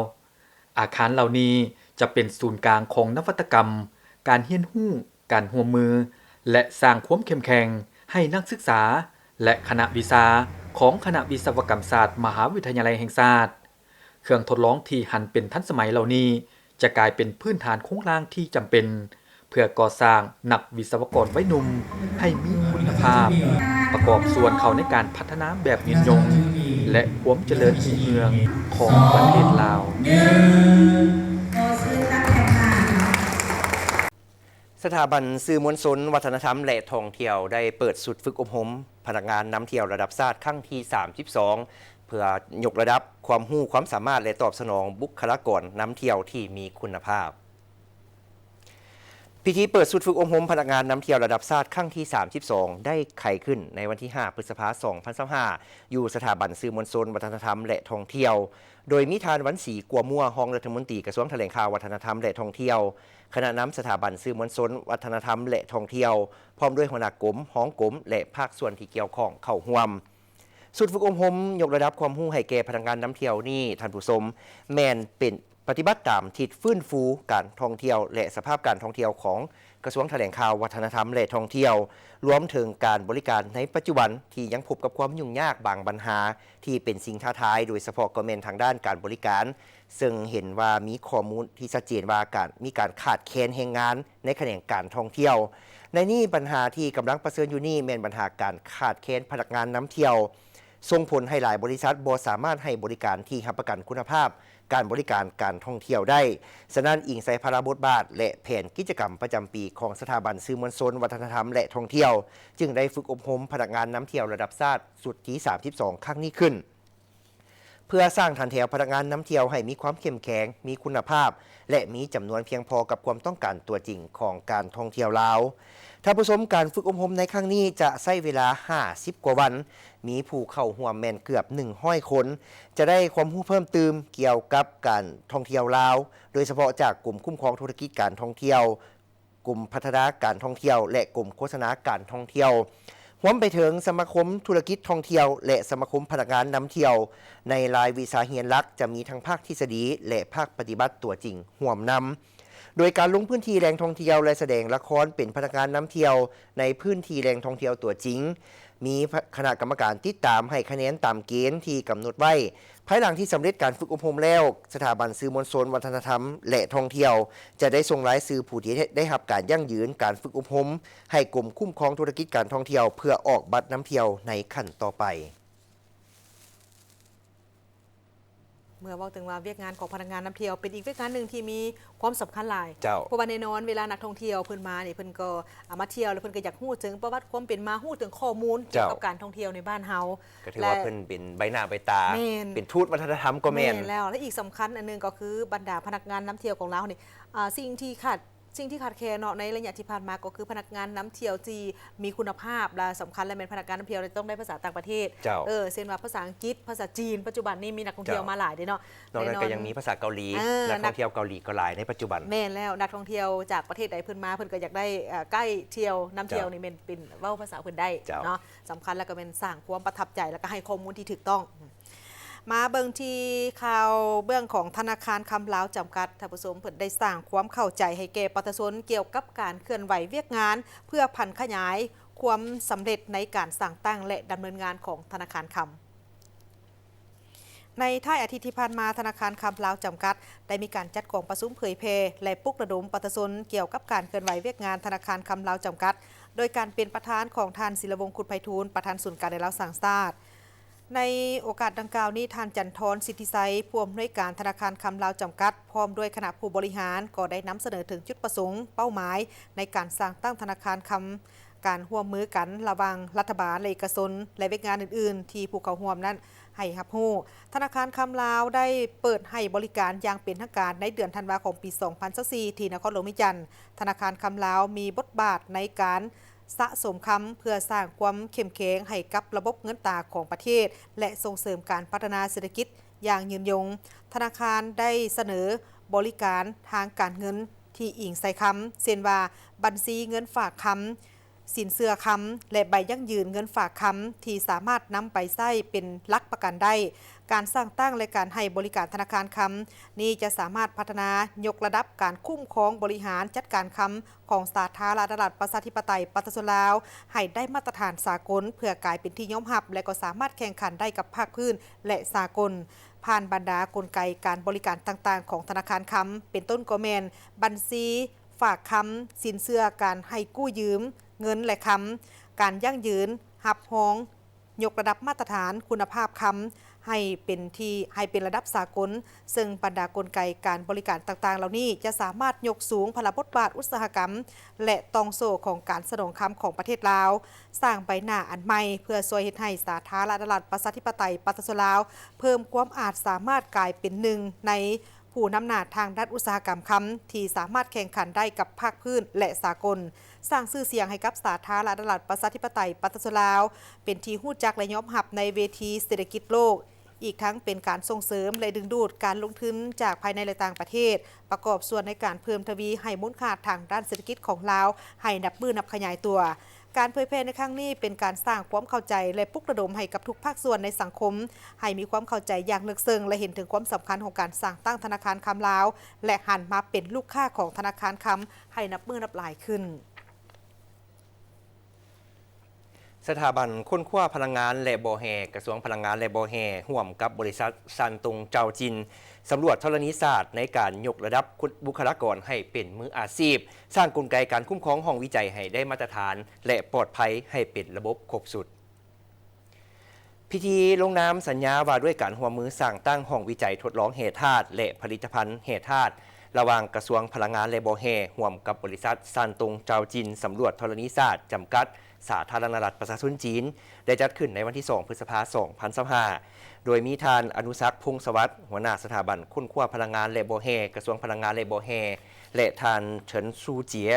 ອາຄານເຫຼົ່ານີ້ຈະເປັນສູນກາງຂອງນະວັດຕະກຳ, ການຮຽນຮູ້, ການຮ່ວມມື ແລະ ສ້າງຄວາມເຂັ້ມແຂງໃຫ້ນັກສຶກສາ ແລະ ຄະນະວິຊາຂອງຄະນະວິສະວະກຳສາດ ມະຫາວິທະຍາໄລແຫ່ງຊາດ. ເຄື່ອງທົດລອງທີ່ຫັນເປັນທັນສະໄໝເຫຼົ່ານີ້ ຈະກາຍເປັນພື້ນຖານໂຄງລ່າງທີ່ຈຳເປັນ ເພື່ອກໍ່ສ້າງນັກວິສະວະກອນໄວໜຸ່ມໃຫ້ມີຄຸນນະພາບ, ປະກອບສ່ວນເຂົ້າໃນການພັດທະນາແບບຍືນຍົງ ແລະ ຄວາມຈະເລີນຮຸ່ງເຮືອງຂອງປະເທດລາວ. ສະຖາບັນສື່ມວນຊົນ ວັດທະນະທຳ ແລະ ທ່ອງທ່ຽວ ໄດ້ເປີດຊຸດຝຶກອົບຮົມພະນັກງານນຳທ່ຽວລະດັບຊາດຄັ້ງທີສາມສິບສອງ ເພື່ອຍົກລະດັບຄວາມຮູ້ຄວາມສາມາດ ແລະ ຕອບສະໜອງບຸກຄະລາກອນນຳທ່ຽວທີ່ມີຄຸນນະພາບ. ພິທີເປີດຊຸດຝຶກອົບຮົມພະນັກງານນຳທ່ຽວລະດັບຊາດຄັ້ງທີສາມສິບສອງ ໄດ້ໄຂຂຶ້ນໃນວັນທີຫ້າ ພຶດສະພາ ສອງພັນຊາວຫ້າ ຢູ່ສະຖາບັນສື່ມວນຊົນ ວັດທະນະທຳ ແລະ ທ່ອງທ່ຽວ ໂດຍມີທ່ານ ວັນສີ ກົວມົວ ຮອງລັດຖະມົນຕີກະຊວງຖະແຫຼງຂ່າວ ວັດທະນະທຳ ແລະ ທ່ອງທ່ຽວ, ຄະນະນຳສະຖາບັນສື່ມວນຊົນ ວັດທະນະທຳ ແລະ ທ່ອງທ່ຽວ, ພ້ອມດ້ວຍຫົວໜ້າກົມ, ຮອງກົມ ແລະ ພາກສ່ວນທີ່ກ່ຽວຂ້ອງເຂົ້າຮ່ວມ. ຊຸດຝຶກອົບຮົມຍົກລະດັບຄວາມຮູ້ໃຫ້ແກ່ພະນັກງານນຳທ່ຽວນີ້, ທ່ານຜູ້ຊົມ, ແມ່ນເປັນປະຕິບັດຕາມທິດຟື້ນຟູການທ່ອງທ່ຽວ ແລະ ສະພາບການທ່ອງທ່ຽວຂອງກະຊວງຖະແຫຼງຂ່າວ ວັດທະນະທຳ ແລະ ທ່ອງທ່ຽວ, ລວມເຖິງການບໍລິການໃນປັດຈຸບັນທີ່ຍັງພົບກັບຄວາມຫຍຸ້ງຍາກບາງບັນຫາທີ່ເປັນສິ່ງທ້າທາຍ, ໂດຍສະເພາະກໍແມ່ນທາງດ້ານການບໍລິການ, ເຊິ່ງເຫັນວ່າມີຂໍ້ມູນທີ່ຊັດເຈນວ່າການ, ມີການຂາດແຄນແຮງງານໃນຂະແໜງການທ່ອງທ່ຽວ. ໃນນີ້ບັນຫາທີ່ກຳລັງປະເຊີນຢູ່ນີ້ແມ່ນບັນຫາການຂາດແຄນພະນັກງານນຳທ່ຽວ, ສົ່ງຜົນໃຫ້ຫຼາຍບໍລິສັດບໍ່ສາມາດໃຫ້ບໍລິການທີ່ຮັບປະກັນຄຸນນະພາບການບໍລິການການທ່ອງທ່ຽວໄດ້. ສະນັ້ນ, ອີງໃສ່ພາລະບົດບາດ ແລະ ແຜນກິດຈະກຳປະຈຳປີຂອງສະຖາບັນສື່ມວນຊົນ ວັດທະນະທຳ ແລະ ທ່ອງທ່ຽວ, ຈຶ່ງໄດ້ຝຶກອົບຮົມພະນັກງານນຳທ່ຽວລະດັບຊາດຊຸດທີສາມສິບສອງ ຄັ້ງນີ້ຂຶ້ນ. ເພື່ອສ້າງຖັນແຖວພະນັກງານນຳທ່ຽວໃຫ້ມີຄວາມເຂັ້ມແຂງ, ມີຄຸນນະພາບ ແລະ ມີຈຳນວນພຽງພໍກັບຄວາມຕ້ອງການຕົວຈິງຂອງການທ່ອງທ່ຽວລາວ. ທ່ານຜູ້ຊົມ, ການຝຶກອົບຮົມໃນຄັ້ງນີ້ຈະໃຊ້ເວລາຫ້າສິບກວ່າວັນ, ມີຜູ້ເຂົ້າຮ່ວມແມ່ນເກືອບໜຶ່ງຮ້ອຍຄົນ, ຈະໄດ້ຄວາມຮູ້ເພີ່ມຕື່ມກ່ຽວກັບການທ່ອງທ່ຽວລາວ, ໂດຍສະເພາະຈາກກົມຄຸ້ມຄອງທຸລະກິດການທ່ອງທ່ຽວ, ກົມພັດທະນາການທ່ອງທ່ຽວ ແລະ ກົມໂຄສະນາການທ່ອງທ່ຽວ, ຮວມໄປເຖິງສະມາຄົມທຸລະກິດທ່ອງທ່ຽວ ແລະ ສະມາຄົມພະນັກງານນຳທ່ຽວ. ໃນລາຍວິຊາຮຽນຫຼັກຈະມີທັງພາກທິດສະດີ ແລະ ພາກປະຕິບັດຕົວຈິງຮ່ວມນຳ, ໂດຍການລົງພື້ນທີ່ແຫຼ່ງທ່ອງທ່ຽວ ແລະ ສະແດງລະຄອນເປັນພະນັກງານນຳທ່ຽວໃນພື້ນທີ່ແຫຼ່ງທ່ອງທ່ຽວຕົວຈິງ. ມີຄະນະກຳມະການຕິດຕາມໃຫ້ຄະແນນຕາມເກນທີ່ກຳນົດໄວ້. ພາຍຫຼັງທີ່ສຳເລັດການຝຶກອົບຮົມແລ້ວ, ສະຖາບັນສື່ມວນຊົນ ວັດທະນະທຳ ແລະ ທ່ອງທ່ຽວ ຈະໄດ້ສົ່ງລາຍຊື່ຜູ້ທີ່ໄດ້ຮັບການຢັ້ງຢືນການຝຶກອົບຮົມໃຫ້ກົມຄຸ້ມຄອງທຸລະກິດການທ່ອງທ່ຽວ ເພື່ອອອກບັດນຳທ່ຽວໃນຂັ້ນຕໍ່ໄປ. ເມື່ອເວົ້າເຖິງວ່າວຽກງານຂອງພະນັກງານນຳທ່ຽວ ເປັນອີກວຽກງານໜຶ່ງທີ່ມີຄວາມສຳຄັນຫຼາຍ. ເຈົ້າ. ເພາະວ່າແນ່ນອນເວລານັກທ່ອງທ່ຽວເພິ່ນມານີ້ ເພິ່ນກໍ ອາ ມາທ່ຽວ ແລ້ວເພິ່ນກໍຢາກຮູ້ເຖິງປະຫວັດຄວາມເປັນມາ, ຮູ້ເຖິງຂໍ້ມູນ ເຈົ້າ ກ່ຽວກັບການທ່ອງທ່ຽວໃນບ້ານເຮົາ. ກໍຖືວ່າ ແລະ ເພິ່ນເປັນໃບໜ້າໃບຕາ, ແມ່ນ ເປັນທູດວັດທະນະທຳກໍແມ່ນ. ແມ່ນແລ້ວ ແລະ ອີກສຳຄັນອັນໜຶ່ງກໍຄືບັນດາພະນັກງານນຳທ່ຽວຂອງລາວນີ້ ອາ ສິ່ງທີ່ຂາດ ສິ່ງທີ່ຂາດແຄນເນາະ ໃນໄລຍະທີ່ຜ່ານມາກໍຄືພະນັກງານນຳທ່ຽວທີ່ມີຄຸນນະພາບ ແລະ ສຳຄັນແລ້ວແມ່ນພະນັກງານນຳທ່ຽວນີ້ຕ້ອງໄດ້ພາສາຕ່າງປະເທດ. ເຈົ້າ. ເອີ ເຊັ່ນວ່າພາສາອັງກິດ, ພາສາຈີນ, ປັດຈຸບັນນີ້ມີນັກທ່ອງທ່ຽວ ເຈົ້າ ມາຫຼາຍເດ້ເນາະ. ນອກນັ້ນກໍຍັງມີພາສາເກົາຫຼີ, ເອີ ນັກທ່ອງທ່ຽວເກົາຫຼີກໍຫຼາຍໃນປັດຈຸບັນ. ແມ່ນແລ້ວ, ນັກທ່ອງທ່ຽວຈາກປະເທດໃດເພິ່ນມາ ເພິ່ນກໍຢາກໄດ້ ເອີ ໄກດ໌ທ່ຽວນຳທ່ຽວ ເຈົ້າ ນີ້ແມ່ນເປັນເວົ້າພາສາເພິ່ນໄດ້ ເຈົ້າ ເນາະ. ສຳຄັນແລ້ວກໍແມ່ນສ້າງຄວາມປະທັບໃຈ ແລ້ວກໍໃຫ້ຂໍ້ມູນທີ່ຖືກຕ້ອງ. ມາເບິ່ງທີ່ຂ່າວເບື້ອງຂອງທະນາຄານຄຳລາວຈຳກັດ ທ່ານຜູ້ຊົມ, ເພິ່ນໄດ້ສ້າງຄວາມເຂົ້າໃຈໃຫ້ແກ່ປະຊາຊົນກ່ຽວກັບການເຄື່ອນໄຫວວຽກງານ ເພື່ອຜັນຂະຫຍາຍຄວາມສຳເລັດໃນການສ້າງຕັ້ງ ແລະ ດຳເນີນງານຂອງທະນາຄານຄຳ. ໃນທ້າຍອາທິດທີ່ຜ່ານມາ, ທະນາຄານຄຳລາວຈຳກັດ ໄດ້ມີການຈັດກອງປະຊຸມເຜີຍແຜ່ ແລະ ປຸກລະດົມປະຊາຊົນກ່ຽວກັບການເຄື່ອນໄຫວວຽກງານທະນາຄານຄຳລາວຈຳກັດ ໂດຍການເປັນປະທານຂອງທ່ານ ສິລະວົງ ຄຸດໄພທູນ, ປະທານສູນກາງແນວລາວສ້າງຊາດ. ໃນໂອກາດດັ່ງກ່າວນີ້, ທ່ານ ຈັນທອນ ສິດທິໄຊ, ຜູ້ອຳນວຍການທະນາຄານຄຳລາວຈຳກັດ, ພ້ອມດ້ວຍຄະນະຜູ້ບໍລິຫານ ກໍໄດ້ນຳສະເໜີເຖິງຈຸດປະສົງ, ເປົ້າໝາຍໃນການສ້າງຕັ້ງທະນາຄານຄຳ, ການຮ່ວມມືກັນລະຫວ່າງລັດຖະບານ ແລະ ເອກະຊົນ ແລະ ວຽກງານອື່ນໆ ທີ່ຜູ້ເຂົ້າຮ່ວມນັ້ນໃຫ້ຮັບຮູ້. ທະນາຄານຄຳລາວໄດ້ເປີດໃຫ້ບໍລິການຢ່າງເປັນທາງການໃນເດືອນທັນວາ ຂອງປີສອງພັນຊາວສີ່ ທີ່ນະຄອນຫຼວງວຽງຈັນ. ທະນາຄານຄຳລາວມີບົດບາດໃນການ ສະສົມຄຳ ເພື່ອສ້າງຄວາມເຂັ້ມແຂງໃຫ້ກັບລະບົບເງິນຕາຂອງປະເທດ ແລະ ສົ່ງເສີມການພັດທະນາເສດຖະກິດຢ່າງຍືນຍົງ. ທະນາຄານໄດ້ສະເໜີບໍລິການທາງການເງິນທີ່ອີງໃສ່ຄຳ, ເຊັ່ນວ່າ ບັນຊີເງິນຝາກຄຳ, ສິນເຊື່ອຄຳ ແລະ ໃບຢັ້ງຢືນເງິນຝາກຄຳ ທີ່ສາມາດນຳໄປໃຊ້ເປັນຫຼັກປະກັນໄດ້. ການສ້າງຕັ້ງ ແລະ ການໃຫ້ບໍລິການທະນາຄານຄຳນີ້ ຈະສາມາດພັດທະນາຍົກລະດັບການຄຸ້ມຄອງບໍລິຫານຈັດການຄຳ ຂອງສາທາລະນະລັດ ປະຊາທິປະໄຕ ປະຊາຊົນລາວ ໃຫ້ໄດ້ມາດຕະຖານສາກົນ ເພື່ອກາຍເປັນທີ່ຍອມຮັບ ແລະ ກໍສາມາດແຂ່ງຂັນໄດ້ກັບພາກພື້ນ ແລະ ສາກົນ ຜ່ານບັນດາກົນໄກການບໍລິການຕ່າງໆຂອງທະນາຄານຄຳ, ເປັນຕົ້ນກໍແມ່ນ ບັນຊີຝາກຄຳ, ສິນເຊື່ອການໃຫ້ກູ້ຢືມເງິນ ແລະ ຄຳ, ການຢັ້ງຢືນ, ຮັບຮອງ, ຍົກລະດັບມາດຕະຖານຄຸນນະພາບຄຳໃຫ້ເປັນທີ່ ໃຫ້ເປັນລະດັບສາກົນ, ເຊິ່ງບັນດາກົນໄກການບໍລິການຕ່າງໆເຫຼົ່ານີ້ ຈະສາມາດຍົກສູງພາລະບົດບາດອຸດສາຫະກຳ ແລະ ຕ່ອງໂສ້ຂອງການສະໜອງຄຳຂອງປະເທດລາວ, ສ້າງໃບໜ້າອັນໃໝ່ ເພື່ອຊ່ວຍເຮັດໃຫ້ສາທາລະນະລັດ ປະຊາທິປະໄຕ ປະຊາຊົນລາວ ເພີ່ມຄວາມອາດສາມາດກາຍເປັນໜຶ່ງໃນ ຜູ້ນຳໜ້າທາງດ້ານອຸດສາຫະກຳຄຳ ທີ່ສາມາດແຂ່ງຂັນໄດ້ກັບພາກພື້ນ ແລະ ສາກົນ, ສ້າງຊື່ສຽງໃຫ້ກັບສາທາລະນະລັດ ປະຊາທິປະໄຕ ປະຊາຊົນລາວ ເປັນທີ່ຮູ້ຈັກ ແລະ ຍອມຮັບໃນເວທີເສດຖະກິດໂລກ, ອີກທັງເປັນການສົ່ງເສີມ ແລະ ດຶງດູດການລົງທຶນຈາກພາຍໃນ ແລະ ຕ່າງປະເທດ, ປະກອບສ່ວນໃນການເພີ່ມທະວີໃຫ້ມູນຄ່າທາງດ້ານເສດຖະກິດຂອງລາວໃຫ້ນັບມື້ນັບຂະຫຍາຍຕົວ. ການເຜີຍແຜ່ໃນຄັ້ງນີ້ເປັນການສ້າງຄວາມເຂົ້າໃຈ ແລະ ປຸກລະດົມໃຫ້ກັບທຸກພາກສ່ວນໃນສັງຄົມ ໃຫ້ມີຄວາມເຂົ້າໃຈຢ່າງເລິກເຊິ່ງ ແລະ ເຫັນເຖິງຄວາມສຳຄັນຂອງການສ້າງຕັ້ງທະນາຄານຄຳລາວ ແລະ ຫັນມາເປັນລູກຄ້າຂອງທະນາຄານຄຳໃຫ້ນັບມື້ນັບຫຼາຍຂຶ້ນ. ສະຖາບັນຄົ້ນຄວ້າພະລັງງານ ແລະ ບໍ່ແຮ່, ກະຊວງພະລັງງານ ແລະ ບໍ່ແຮ່ ຮ່ວມກັບບໍລິສັດຊານຕົງເຈົ້າຈີນ ສຳຫຼວດທໍລະນີສາດໃນການຍົກລະດັບບຸກຄະລາກອນໃຫ້ເປັນມືອາຊີບ, ສ້າງກົນໄກການຄຸ້ມຄອງຫ້ອງວິໄຈໃຫ້ໄດ້ມາດຕະຖານ ແລະ ປອດໄພໃຫ້ເປັນລະບົບຄົບຊຸດ. ພິທີລົງນາມສັນຍາວ່າດ້ວຍການຮ່ວມມືສ້າງຕັ້ງຫ້ອງວິໄຈທົດລອງແຮ່ທາດ ແລະ ຜະລິດຕະພັນແຮ່ທາດ ລະຫວ່າງກະຊວງພະລັງງານ ແລະ ບໍ່ແຮ່ ຮ່ວມກັບບໍລິສັດຊານຕົງເຈົ້າຈີນ ສຳຫຼວດທໍລະນີສາດ ຈຳກັດ ສາທາລະນະລັດປະຊາຊົນຈີນ ໄດ້ຈັດຂຶ້ນໃນວັນທີສອງ ພຶດສະພາ ສອງພັນຊາວຫ້າ ໂດຍມີທ່ານ ອະນຸສັກ ພົງສະຫວັດ ຫົວໜ້າສະຖາບັນຄົ້ນຄວ້າພະລັງງານ ແລະ ບໍ່ແຮ່ ກະຊວງພະລັງງານ ແລະ ບໍ່ແຮ່ ແລະ ທ່ານ ເສີນຊູເຈຍ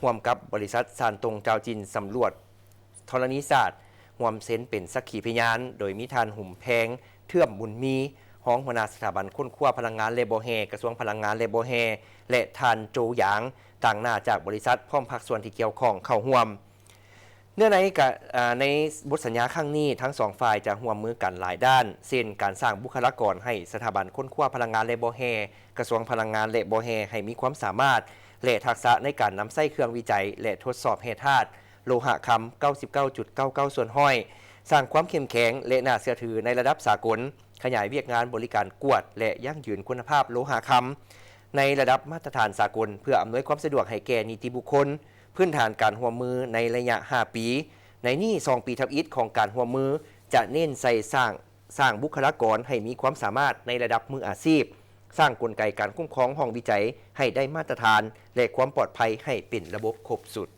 ຮ່ວມກັບບໍລິສັດຊານຕົງເຈົ້າຈີນ ສຳຫຼວດທໍລະນີສາດ ຮ່ວມເຊັນເປັນສັກຂີພະຍານ, ໂດຍມີທ່ານ ຫຸມແພງ ເທື່ອມບຸນມີ ຮອງຫົວໜ້າສະຖາບັນຄົ້ນຄວ້າພະລັງງານ ແລະ ບໍ່ແຮ່ ກະຊວງພະລັງງານ ແລະ ບໍ່ແຮ່ ແລະ ທ່ານ ໂຈຢາງ ຕາງໜ້າຈາກບໍລິສັດ ພ້ອມພາກສ່ວນທີ່ກ່ຽວຂ້ອງເຂົ້າຮ່ວມ. ເນື້ອໃນກະ ອາ ໃນບົດສັນຍາຄັ້ງນີ້ ທັງສອງຝ່າຍຈະຮ່ວມມືກັນຫຼາຍດ້ານ ເຊັ່ນ ການສ້າງບຸກຄະລາກອນໃຫ້ສະຖາບັນຄົ້ນຄວ້າພະລັງງານ ແລະ ບໍ່ແຮ່ ກະຊວງພະລັງງານ ແລະ ບໍ່ແຮ່ ໃຫ້ມີຄວາມສາມາດ ແລະ ທັກສະໃນການນຳໃຊ້ເຄື່ອງວິໄຈ ແລະ ທົດສອບແຮ່ທາດໂລຫະຄຳ ເກົ້າສິບເກົ້າຈຸດເກົ້າເກົ້າສ່ວນຮ້ອຍ, ສ້າງຄວາມເຂັ້ມແຂງ ແລະ ໜ້າເຊື່ອຖືໃນລະດັບສາກົນ, ຂະຫຍາຍວຽກງານບໍລິການກວດ ແລະ ຢັ້ງຢືນຄຸນນະພາບໂລຫະຄຳໃນລະດັບມາດຕະຖານສາກົນ ເພື່ອອຳນວຍຄວາມສະດວກໃຫ້ແກ່ນິຕິບຸກຄົນ, ພື້ນຖານການຮ່ວມມືໃນໄລຍະຫ້າປີ. ໃນນີ້ ສອງປີທຳອິດຂອງການຮ່ວມມືຈະເນັ້ນໃສ່ສ້າງ ສ້າງບຸກຄະລາກອນໃຫ້ມີຄວາມສາມາດໃນລະດັບມືອາຊີບ, ສ້າງກົນໄກການຄຸ້ມຄອງຫ້ອງວິໄຈໃຫ້ໄດ້ມາດຕະຖານ ແລະ ຄວາມປອດໄພໃຫ້ເປັນລະບົບຄົບຊຸດ.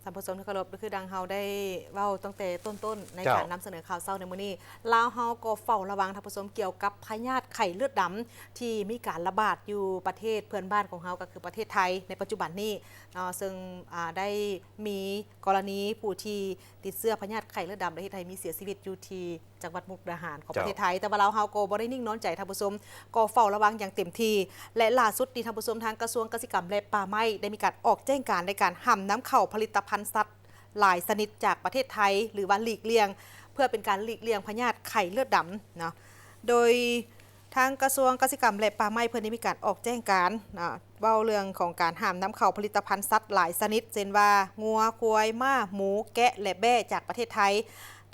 ທ່ານຜູ້ຊົມທີ່ເຄົາລົບ, ຄືດັ່ງເຮົາໄດ້ເວົ້າຕັ້ງແຕ່ຕົ້ນໆ ໃນ ເຈົ້າ ການນຳສະເໜີຂ່າວເຊົ້າໃນມື້ນີ້, ລາວເຮົາກໍເຝົ້າລະວັງ ທ່ານຜູ້ຊົມ, ກ່ຽວກັບພະຍາດໄຂ້ເລືອດດຳທີ່ມີການລະບາດຢູ່ປະເທດເພື່ອນບ້ານຂອງເຮົາ ກໍຄືປະເທດໄທໃນປັດຈຸບັນນີ້ເນາະ, ເຊິ່ງ ອາ ໄດ້ມີກໍລະນີຜູ້ທີ່ຕິດເຊື້ອພະຍາດໄຂ້ເລືອດດຳ ແລະ ເຮັດໃຫ້ມີເສຍຊີວິດຢູ່ທີ່ ຈັງຫວັດມຸກດາຫານຂອງ ເຈົ້າ ປະເທດໄທ. ແຕ່ວ່າລາວເຮົາກໍບໍ່ໄດ້ນິ່ງນອນໃຈ ທ່ານຜູ້ຊົມ, ກໍເຝົ້າລະວັງຢ່າງເຕັມທີ່ ແລະ ລ່າສຸດນີ້ ທ່ານຜູ້ຊົມ, ທາງກະຊວງກະສິກຳ ແລະ ປ່າໄມ້ ໄດ້ມີການອອກແຈ້ງການໃນການຫ້າມນຳເຂົ້າຜະລິດຕະພັນສັດຫຼາຍຊະນິດຈາກປະເທດໄທ ຫຼືວ່າຫຼີກລ່ຽງ ເພື່ອເປັນການຫຼີກລ່ຽງພະຍາດໄຂ້ເລືອດດຳເນາະ. ໂດຍທາງກະຊວງກະສິກຳ ແລະ ປ່າໄມ້ ເພິ່ນໄດ້ມີການອອກແຈ້ງການເນາະ ເວົ້າເລື່ອງຂອງການຫ້າມນຳເຂົ້າຜະລິດຕະພັນສັດຫຼາຍຊະນິດ ເຊັ່ນວ່າ ງົວ, ຄວາຍ, ມ້າ, ໝູ, ແກະ ແລະ ແບ້ ຈາກປະເທດໄທ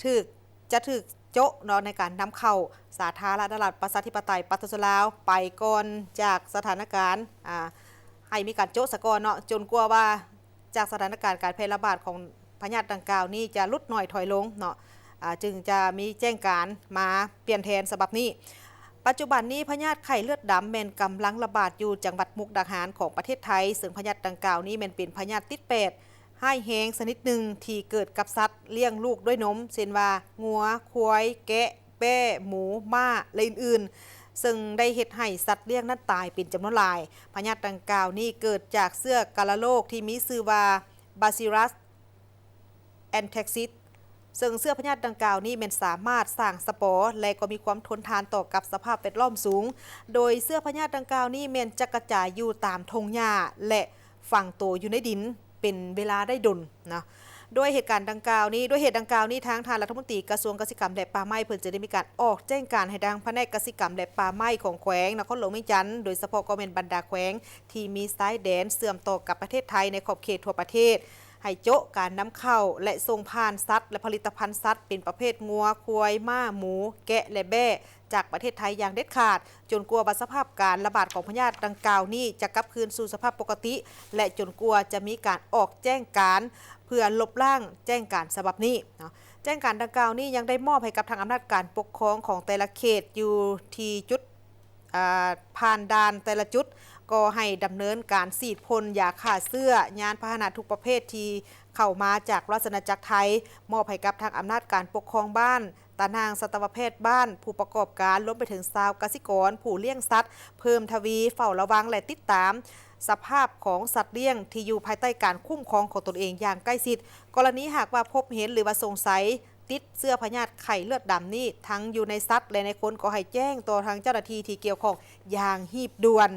ຖືກ ຈະຖືກໂຈະເນາະ ໃນການນຳເຂົ້າສາທາລະນະລັດ ປະຊາທິປະໄຕ ປະຊາຊົນລາວ ໄປກ່ອນຈາກສະຖານະການ ອາ ໃຫ້ມີການໂຈະສາກ່ອນເນາະ, ຈົນກວ່າວ່າຈາກສະຖານະການການແຜ່ລະບາດຂອງພະຍາດດັ່ງກ່າວນີ້ຈະຫຼຸດໜ້ອຍຖອຍລົງເນາະ, ອາ ຈຶ່ງຈະມີແຈ້ງການມາປ່ຽນແທນສະບັບນີ້. ປັດຈຸບັນນີ້ ພະຍາດໄຂ້ເລືອດດຳແມ່ນກຳລັງລະບາດຢູ່ຈັງຫວັດມຸກດາຫານຂອງປະເທດໄທ, ເຊິ່ງພະຍາດດັ່ງກ່າວນີ້ແມ່ນເປັນພະຍາດຕິດແປດ ຮ້າຍແຮງຊະນິດໜຶ່ງທີ່ເກີດກັບສັດລ້ຽງລູກດ້ວຍນົມ ເຊັ່ນວ່າ ງົວ, ຄວາຍ, ແກະ, ແບ້, ໝູ, ມ້າ ແລະ ອື່ນໆ, ເຊິ່ງໄດ້ເຮັດໃຫ້ສັດລ້ຽງນັ້ນຕາຍເປັນຈຳນວນຫຼາຍ. ພະຍາດດັ່ງກ່າວນີ້ເກີດຈາກເຊື້ອກາລະໂລກທີ່ມີຊື່ວ່າ Bacillus anthracis, ເຊິ່ງເຊື້ອພະຍາດດັ່ງກ່າວນີ້ແມ່ນສາມາດສ້າງສະປໍ ແລະ ກໍມີຄວາມທົນທານຕໍ່ກັບສະພາບແວດລ້ອມສູງ, ໂດຍເຊື້ອພະຍາດດັ່ງກ່າວນີ້ແມ່ນຈະກະຈາຍຢູ່ຕາມທົ່ງຫຍ້າ ແລະ ຝັງໂຕຢູ່ໃນດິນເປັນເວລາໄດ້ດົນເນາະ. ດ້ວຍເຫດການດັ່ງກ່າວນີ້ ດ້ວຍເຫດດັ່ງກ່າວນີ້ ທາງທ່ານລັດຖະມົນຕີກະຊວງກະສິກຳ ແລະ ປ່າໄມ້ ເພິ່ນຈະໄດ້ມີການອອກແຈ້ງການໃຫ້ທາງພະແນກກະສິກຳ ແລະ ປ່າໄມ້ຂອງແຂວງນະຄອນຫຼວງວຽງຈັນ ໂດຍສະເພາະກໍແມ່ນບັນດາແຂວງທີ່ມີຊາຍແດນເຊື່ອມຕໍ່ກັບປະເທດໄທໃນຂອບເຂດທົ່ວປະເທດ ໃຫ້ໂຈະການນຳເຂົ້າ ແລະ ສົ່ງຜ່ານສັດ ແລະ ຜະລິດຕະພັນສັດເປັນປະເພດງົວ, ຄວາຍ, ມ້າ, ໝູ, ແກະ ແລະ ແບ້ ຈາກປະເທດໄທຢ່າງເດັດຂາດ ຈົນກວ່າວ່າສະພາບການລະບາດຂອງພະຍາດດັ່ງກ່າວນີ້ຈະກັບຄືນສູ່ສະພາບປົກກະຕິ ແລະ ຈົນກວ່າຈະມີການອອກແຈ້ງການເພື່ອລົບລ້າງແຈ້ງການສະບັບນີ້ເນາະ. ແຈ້ງການດັ່ງກ່າວນີ້ຍັງໄດ້ມອບໃຫ້ກັບທາງອຳນາດການປົກຄອງຂອງແຕ່ລະເຂດຢູ່ທີ່ຈຸດ ອາ ຜ່ານດ່ານແຕ່ລະຈຸດ ກໍໃຫ້ດຳເນີນການສີດພົ່ນຢາຂ້າເຊື້ອຍານພາຫະນະທຸກປະເພດທີ່ເຂົ້າມາຈາກລາຊະອານາຈັກໄທ, ມອບໃຫ້ກັບທາງອຳນາດການປົກຄອງບ້ານ, ຕານາງສັດຕະວະແພດບ້ານ, ຜູ້ປະກອບການ, ລວມໄປເຖິງຊາວກະສິກອນ, ຜູ້ລ້ຽງສັດ, ເພີ່ມທະວີເຝົ້າລະວັງ ແລະ ຕິດຕາມສະພາບຂອງສັດລ້ຽງທີ່ຢູ່ພາຍໃຕ້ການຄຸ້ມຄອງຂອງຕົນເອງຢ່າງໃກ້ຊິດ. ກໍລະນີຫາກວ່າພົບເຫັນ ຫຼືວ່າສົງໄສ ຕິດເຊື້ອພະຍາດໄຂ້ເລືອດດຳນີ້ ທັງຢູ່ໃນສັດ ແລະ ໃນຄົນ ກໍໃຫ້ແຈ້ງຕໍ່ທາງເຈົ້າໜ້າທີ່ທີ່ກ່ຽວຂ້ອງຢ່າງຮີບດ່ວນ.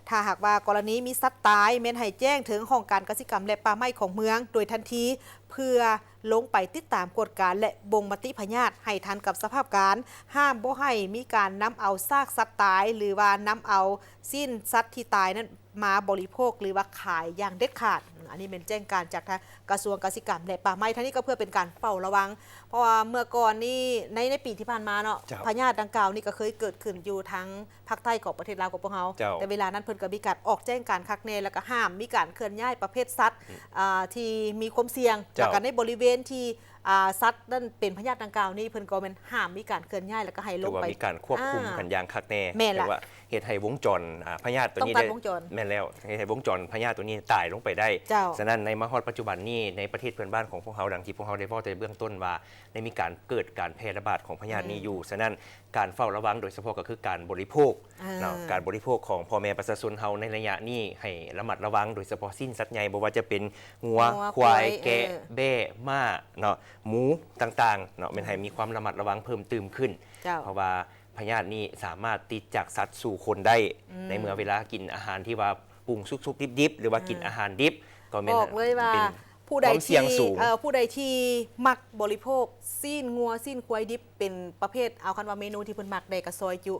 ຖ້າຫາກວ່າກໍລະນີມີສັດຕາຍ ແມ່ນໃຫ້ແຈ້ງເຖິງຫ້ອງການກະສິກຳ ແລະ ປ່າໄມ້ຂອງເມືອງໂດຍທັນທີ ເພື່ອລົງໄປຕິດຕາມກວດກາ ແລະ ບົ່ງມະຕິພະຍາດໃຫ້ທັນກັບສະພາບການ. ຫ້າມບໍ່ໃຫ້ມີການນຳເອົາຊາກສັດຕາຍ ຫຼືວ່ານຳເອົາຊີ້ນສັດທີ່ຕາຍນັ້ນ ມາບໍລິໂພກ ຫຼືວ່າຂາຍຢ່າງເດັດຂາດ. ອັນນີ້ແມ່ນແຈ້ງການຈາກທາງກະຊວງກະສິກຳ ແລະ ປ່າໄມ້. ທາງນີ້ກໍເພື່ອເປັນການເຝົ້າລະວັງ ເພາະວ່າເມື່ອກ່ອນນີ້ ໃນ ໃນປີທີ່ຜ່ານມາເນາະ ເຈົ້າ ພະຍາດດັ່ງກ່າວນີ້ກໍເຄີຍເກີດຂຶ້ນຢູ່ທາງພາກໃຕ້ຂອງປະເທດລາວຂອງພວກເຮົາ. ເຈົ້າ ແຕ່ເວລານັ້ນເພິ່ນກໍມີການອອກແຈ້ງການຄັກແນ່ ແລ້ວກໍຫ້າມມີການເຄື່ອນຍ້າຍປະເພດສັດ ອືມ ອ່າ ທີ່ມີຄວາມສ່ຽງ. ເຈົ້າ ແລ້ວກໍໃນບໍລິເວນທີ່ ອ່າ ສັດນັ້ນເປັນພະຍາດດັ່ງກ່າວນີ້ ເພິ່ນກໍແມ່ນຫ້າມມີການເຄື່ອນຍ້າຍ ແລ້ວກໍໃຫ້ລົງໄປ ຖືວ່າມີການຄວບຄຸມ ອ່າ ກັນຢ່າງຄັກແນ່. ແມ່ນລະ ຖືວ່າເຮັດໃຫ້ວົງຈອນ ອ່າ ພະຍາດໂຕນີ້ໄດ້ ຕ້ອງຕັດວົງຈອນ. ແມ່ນແລ້ວ ເຮັດໃຫ້ວົງຈອນພະຍາດໂຕນີ້ຕາຍລົງໄປໄດ້. ເຈົ້າ ສະນັ້ນ ໃນມາຮອດປັດຈຸບັນນີ້ ໃນປະເທດເພື່ອນບ້ານຂອງພວກເຮົາ ດັ່ງທີ່ພວກເຮົາໄດ້ເວົ້າແຕ່ເບື້ອງຕົ້ນວ່າ ໄດ້ມີການເກີດການແຜ່ລະບາດຂອງພະຍາດນີ້ຢູ່. ອືມ ສະນັ້ນ ການເຝົ້າລະວັງ ໂດຍສະເພາະກໍຄືການບໍລິໂພກ ອ່າ ເນາະ ການບໍລິໂພກຂອງພໍ່ແມ່ປະຊາຊົນເຮົາໃນໄລຍະນີ້ ໃຫ້ລະມັດລະວັງ ໂດຍສະເພາະຊີ້ນສັດໃຫຍ່ ບໍ່ວ່າຈະເປັນງົວ, ງົວ, ຄວາຍ, ຄວາຍ, ແກະ, ເອີ ແບ້, ມ້າ ເນາະ ໝູຕ່າງໆ ເນາະ ແມ່ນໃຫ້ມີຄວາມລະມັດລະວັງເພີ່ມຕື່ມຂຶ້ນ. ເຈົ້າ ເພາະວ່າພະຍາດນີ້ສາມາດຕິດຈາກສັດສູ່ຄົນໄດ້ ອືມ ໃນເມື່ອເວລາກິນອາຫານທີ່ວ່າປຸງສຸກໆດິບໆ ຫຼືວ່າກິນ ອ່າ ອາຫານດິບ ກໍແມ່ນ ບອກເລີຍວ່າ ເປັນ ຜູ້ໃດ ຄວາມສ່ຽງສູງ ທີ່ ເອີ ຜູ້ໃດທີ່ມັກບໍລິໂພກຊີ້ນງົວ, ຊີ້ນຄວາຍດິບ ເປັນປະເພດ ເອົາ ຄັນວ່າເມນູທີ່ເພິ່ນມັກແດ່ກໍຊອຍຈຸ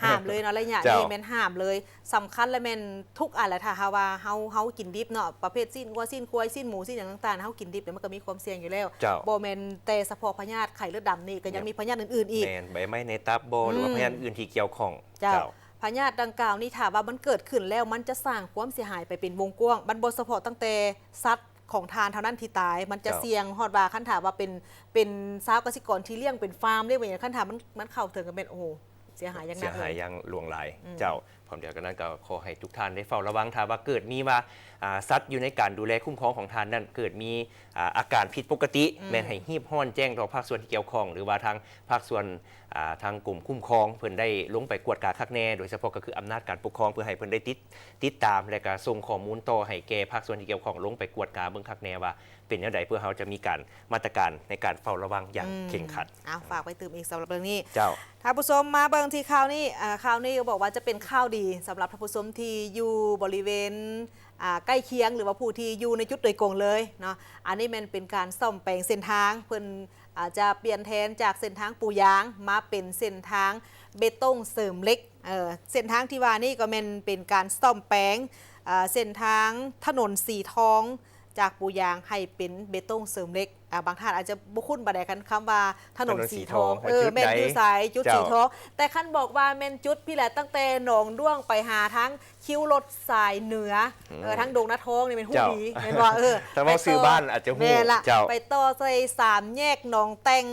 ຫ້າມເລີຍເນາະ. ໄລຍະ ເຈົ້າ ນີ້ແມ່ນຫ້າມເລີຍ. ສຳຄັນ ແລະ ແມ່ນທຸກອັນແຫຼະ ຖ້າຫາກວ່າເຮົາ ເຮົາກິນດິບເນາະ ປະເພດຊີ້ນງົວ, ຊີ້ນຄວາຍ, ຊີ້ນໝູ, ຊີ້ນຫຍັງຕ່າງໆ ເຮົາກິນດິບ ແລ້ວມັນກໍມີຄວາມສ່ຽງຢູ່ແລ້ວ. ເຈົ້າ ບໍ່ແມ່ນແຕ່ສະເພາະພະຍາດໄຂ້ເລືອດດຳນີ້ ກໍຍັງມີພະຍາດອື່ນໆອີກ. ແມ່ນ ໃບໄມ້ໃນຕັບບໍ ຫຼືວ່າ ອືມ ພະຍາດອື່ນທີ່ກ່ຽວຂ້ອງ. ເຈົ້າ ເຈົ້າ ພະຍາດດັ່ງກ່າວນີ້ ຖ້າວ່າມັນເກີດຂຶ້ນແລ້ວ ມັນຈະສ້າງຄວາມເສຍຫາຍໄປເປັນວົງກວ້າງ. ມັນບໍ່ສະເພາະຕັ້ງແຕ່ສັດ ຂອງທ່ານເທົ່ານັ້ນທີ່ຕາຍ ມັນຈະ ເຈົ້າ ສ່ຽງຮອດວ່າ ຄັນຖ້າວ່າເປັນ ເປັນຊາວກະສິກອນທີ່ລ້ຽງເປັນຟາມ ລ້ຽງເປັນຫຍັງ ຄັນຖ້າມັນ ມັນເຂົ້າເຖິງກໍແມ່ນ ໂອ້ໂຫ ເສຍຫາຍຢ່າງໜັກ ເສຍຫາຍຢ່າງຫຼວງຫຼາຍ. ອືມ ເຈົ້າ ເພ ພ້ອມດຽວກັນນັ້ນກໍຂໍໃຫ້ທຸກທ່ານໄດ້ເຝົ້າລະວັງ ຖ້າວ່າເກີດມີວ່າ ອ່າ ສັດຢູ່ໃນການດູແລຄຸ້ມຄອງຂອງທ່ານນັ້ນ ເກີດມີ ອ່າ ອາການຜິດປົກກະຕິ ອືມ ແມ່ນໃຫ້ຮີບຮ້ອນແຈ້ງຕໍ່ພາກສ່ວນທີ່ກ່ຽວຂ້ອງ ຫຼືວ່າທາງພາກສ່ວນ ອ່າ ທາງກົມຄຸ້ມຄອງເພິ່ນໄດ້ລົງໄປກວດກາຄັກແນ່ ໂດຍສະເພາະກໍຄືອຳນາດການປົກຄອງ ເພື່ອໃຫ້ເພິ່ນໄດ້ຕິດ ຕິດຕາມ ແລະກະສົ່ງຂໍ້ມູນຕໍ່ໃຫ້ແກ່ພາກສ່ວນທີ່ກ່ຽວຂ້ອງລົງໄປກວດກາເບິ່ງຄັກແນ່ວ່າເປັນແນວໃດ ເພື່ອເຮົາຈະມີການ ມາດຕະການໃນການເຝົ້າລະວັງຢ່າງເຄັ່ງຄັດ. ອືມ ອ້າວ ຝາກໄວ້ຕື່ມອີກສຳລັບເລື່ອງນີ້. ເຈົ້າ. ທ່ານຜູ້ຊົມ ມາເບິ່ງທີ່ຂ່າວນີ້ ອ່າ ຂ່າວນີ້ກໍບອກວ່າຈະເປັນຂ່າວດີສຳລັບທ່ານຜູ້ຊົມທີ່ຢູ່ບໍລິເວນ ອ່າ ໃກ້ຄຽງ ຫຼືວ່າຜູ້ທີ່ຢູ່ໃນຈຸດໂດຍກົງເລີຍເນາະ. ອັນນີ້ແມ່ນເປັນການສ້ອມແປງເສັ້ນທາງ ເພິ່ນ ອ່າ ຈະປ່ຽນແທນຈາກເສັ້ນທາງປູຢາງມາເປັນເສັ້ນທາງເບຕົງເສີມເຫຼັກ. ເອີ ເສັ້ນທາງທີ່ວ່ານີ້ກໍແມ່ນເປັນການສ້ອມແປງ ເອີ ເສັ້ນທາງຖະໜົນສີທອງ ຈາກປູຢາງໃຫ້ເປັນເບຕົງເສີມເຫຼັກ. ອ່າ ບາງທ່ານອາດຈະບໍ່ຄຸ້ນປານໃດ ຄັນຄຳວ່າຖະໜົນສີທອງ ຖະໜົນສີທອງ ເອີ ວ່າຈຸດໃດ? ແມ່ນຢູ່ໃສ? ຈຸດ ເຈົ້າ ສີທອງ. ແຕ່ຄັນບອກວ່າແມ່ນຈຸດພີ້ແຫຼະ ຕັ້ງແຕ່ໜອງດ້ວງໄປຫາທາງຄິວລົດສາຍເໜືອ ອືມ ເອີ ທາງດົງນາທອງນີ້ແມ່ນຮູ້ ເຈົ້າ ດີ ແມ່ນບໍ່? ເອີ ຖ້າເວົ້າຊື່ບ້ານອາດຈະຮູ້. ແມ່ນລະ. ເຈົ້າ. ໄປຕໍ່ໃສ່ສາມແຍກໜອງແຕ່ງ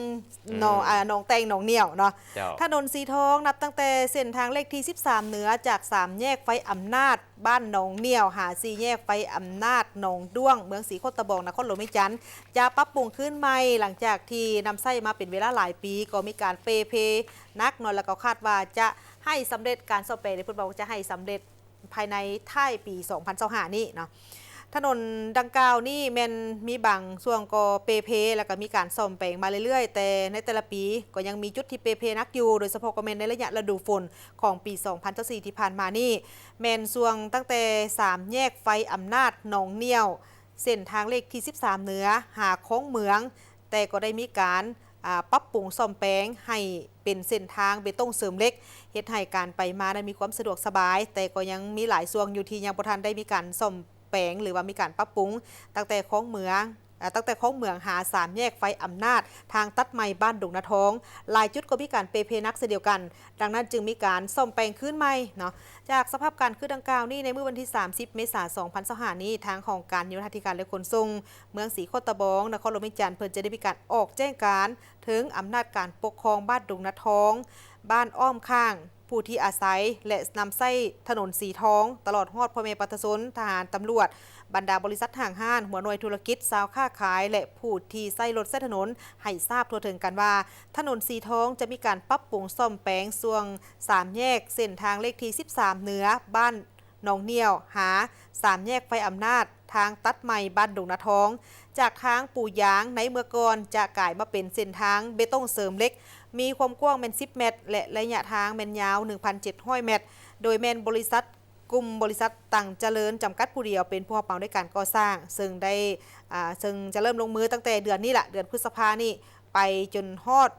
ອືມ ໜອງ ອ່າ ໜອງແຕ່ງ ໜອງໜ້ຽວເນາະ. ເຈົ້າ. ຖະໜົນສີທອງ ນັບຕັ້ງແຕ່ເສັ້ນທາງເລກທີສິບສາມເໜືອ ຈາກສາມແຍກໄຟອຳນາດ ບ້ານໜອງໜ້ຽວ ຫາສີ່ແຍກໄຟອຳນາດ ໜອງດ້ວງ ເມືອງສີໂຄດຕະບອງ ນະຄອນຫຼວງວຽງຈັນ ຈະປັບປຸງຄືນໃໝ່. ຫຼັງຈາກທີ່ນຳໃຊ້ມາເປັນເວລາຫຼາຍປີ ກໍມີການເປ່ເພໜັກເນາະ ແລ້ວກໍຄາດວ່າຈະໃຫ້ສຳເລັດການສ້ອມແປງ ເພິ່ນບອກວ່າຈະໃຫ້ສຳເລັດພາຍໃນທ້າຍປີສອງພັນຊາວຫ້ານີ້ເນາະ. ຖະໜົນດັ່ງກ່າວນີ້ແມ່ນມີບາງຊ່ວງກໍເປ່ເພ ແລ້ວກໍມີການສ້ອມແປງມາເລື້ອຍໆ ແຕ່ໃນແຕ່ລະປີກໍຍັງມີຈຸດທີ່ເປ່ເພໜັກຢູ່ ໂດຍສະເພາະກໍແມ່ນໃນໄລຍະລະດູຝົນຂອງປີສອງພັນຊາວສີ່ທີ່ຜ່ານມານີ້ ແມ່ນຊ່ວງຕັ້ງແຕ່ສາມແຍກໄຟອຳນາດ ໜອງໜ້ຽວ ເສັ້ນທາງເລກທີສິບສາມເໜືອ ຫາຄອງເໝືອງ ແຕ່ກໍໄດ້ມີການ ອ່າ ປັບປຸງສ້ອມແປງໃຫ້ເປັນເສັ້ນທາງເບຕົງເສີມເຫຼັກ ເຮັດໃຫ້ການໄປມານັ້ນມີຄວາມສະດວກສະບາຍ, ແຕ່ກໍຍັງມີຫຼາຍຊ່ວງຢູ່ທີ່ຍັງບໍ່ທັນໄດ້ມີການສ້ອມແປງ ຫຼືວ່າມີການປັບປຸງ ຕັ້ງແຕ່ຄອງເໝືອງ ເອີ ຕັ້ງແຕ່ຄອງເໝືອງຫາສາມແຍກໄຟອຳນາດ ທາງຕັດໃໝ່ບ້ານດົງນາທອງ, ຫຼາຍຈຸດກໍມີການເປ່ເພໜັກເຊັ່ນດຽວກັນ. ດັ່ງນັ້ນຈຶ່ງມີການສ້ອມແປງຄືນໃໝ່ເນາະ. ຈາກສະພາບການຄືດັ່ງກ່າວນີ້ ໃນມື້ວັນທີສາມສິບ ເມສາ ສອງພັນຊາວຫ້ານີ້ ທາງຫ້ອງການໂຍທາທິການ ແລະ ຂົນສົ່ງ ເມືອງສີໂຄດຕະບອງ ນະຄອນຫຼວງວຽງຈັນ ເພິ່ນຈະໄດ້ມີການອອກແຈ້ງການເຖິງອຳນາດການປົກຄອງບ້ານດົງນາທອງ, ບ້ານອ້ອມຂ້າງ, ຜູ້ທີ່ອາໄສ ແລະ ນຳໃຊ້ຖະໜົນສີທອງ, ຕະຫຼອດຮອດພໍ່ແມ່ປະຊາຊົນ, ທະຫານ, ຕຳຫຼວດ, ບັນດາບໍລິສັດຫ້າງຮ້ານ, ຫົວໜ່ວຍທຸລະກິດ, ຊາວຄ້າຂາຍ ແລະ ຜູ້ທີ່ໃຊ້ລົດໃຊ້ຖະໜົນ ໃຫ້ຊາບທົ່ວເຖິງກັນວ່າ ຖະໜົນສີທອງຈະມີການປັບປຸງສ້ອມແປງຊ່ວງສາມແຍກເສັ້ນທາງເລກທີສິບສາມເໜືອ ບ້ານໜອງໜ້ຽວ ຫາສາມແຍກໄຟອຳນາດ ທາງຕັດໃໝ່ບ້ານດົງນາທອງ ຈາກທາງປູຢາງໃນເມື່ອກ່ອນ ຈະກາຍມາເປັນເສັ້ນທາງເບຕົງເສີມເຫຼັກ ມີຄວາມກວ້າງແມ່ນສິບແມັດ ແລະ ໄລຍະທາງແມ່ນຍາວໜຶ່ງພັນເຈັດຮ້ອຍແມັດ ໂດຍແມ່ນບໍລິສັດ ກຸ່ມບໍລິສັດຕັງຈະເລີນຈຳກັດຜູ້ດຽວເປັນຜູ້ຮັບເໝົາໃນການກໍ່ສ້າງ ເຊິ່ງໄດ້ ອ່າ ເຊິ່ງຈະເລີ່ມລົງມືຕັ້ງແຕ່ເດືອນນີ້ລະ ເດືອນພຶດສະພານີ້ ໄປຈົນຮອດ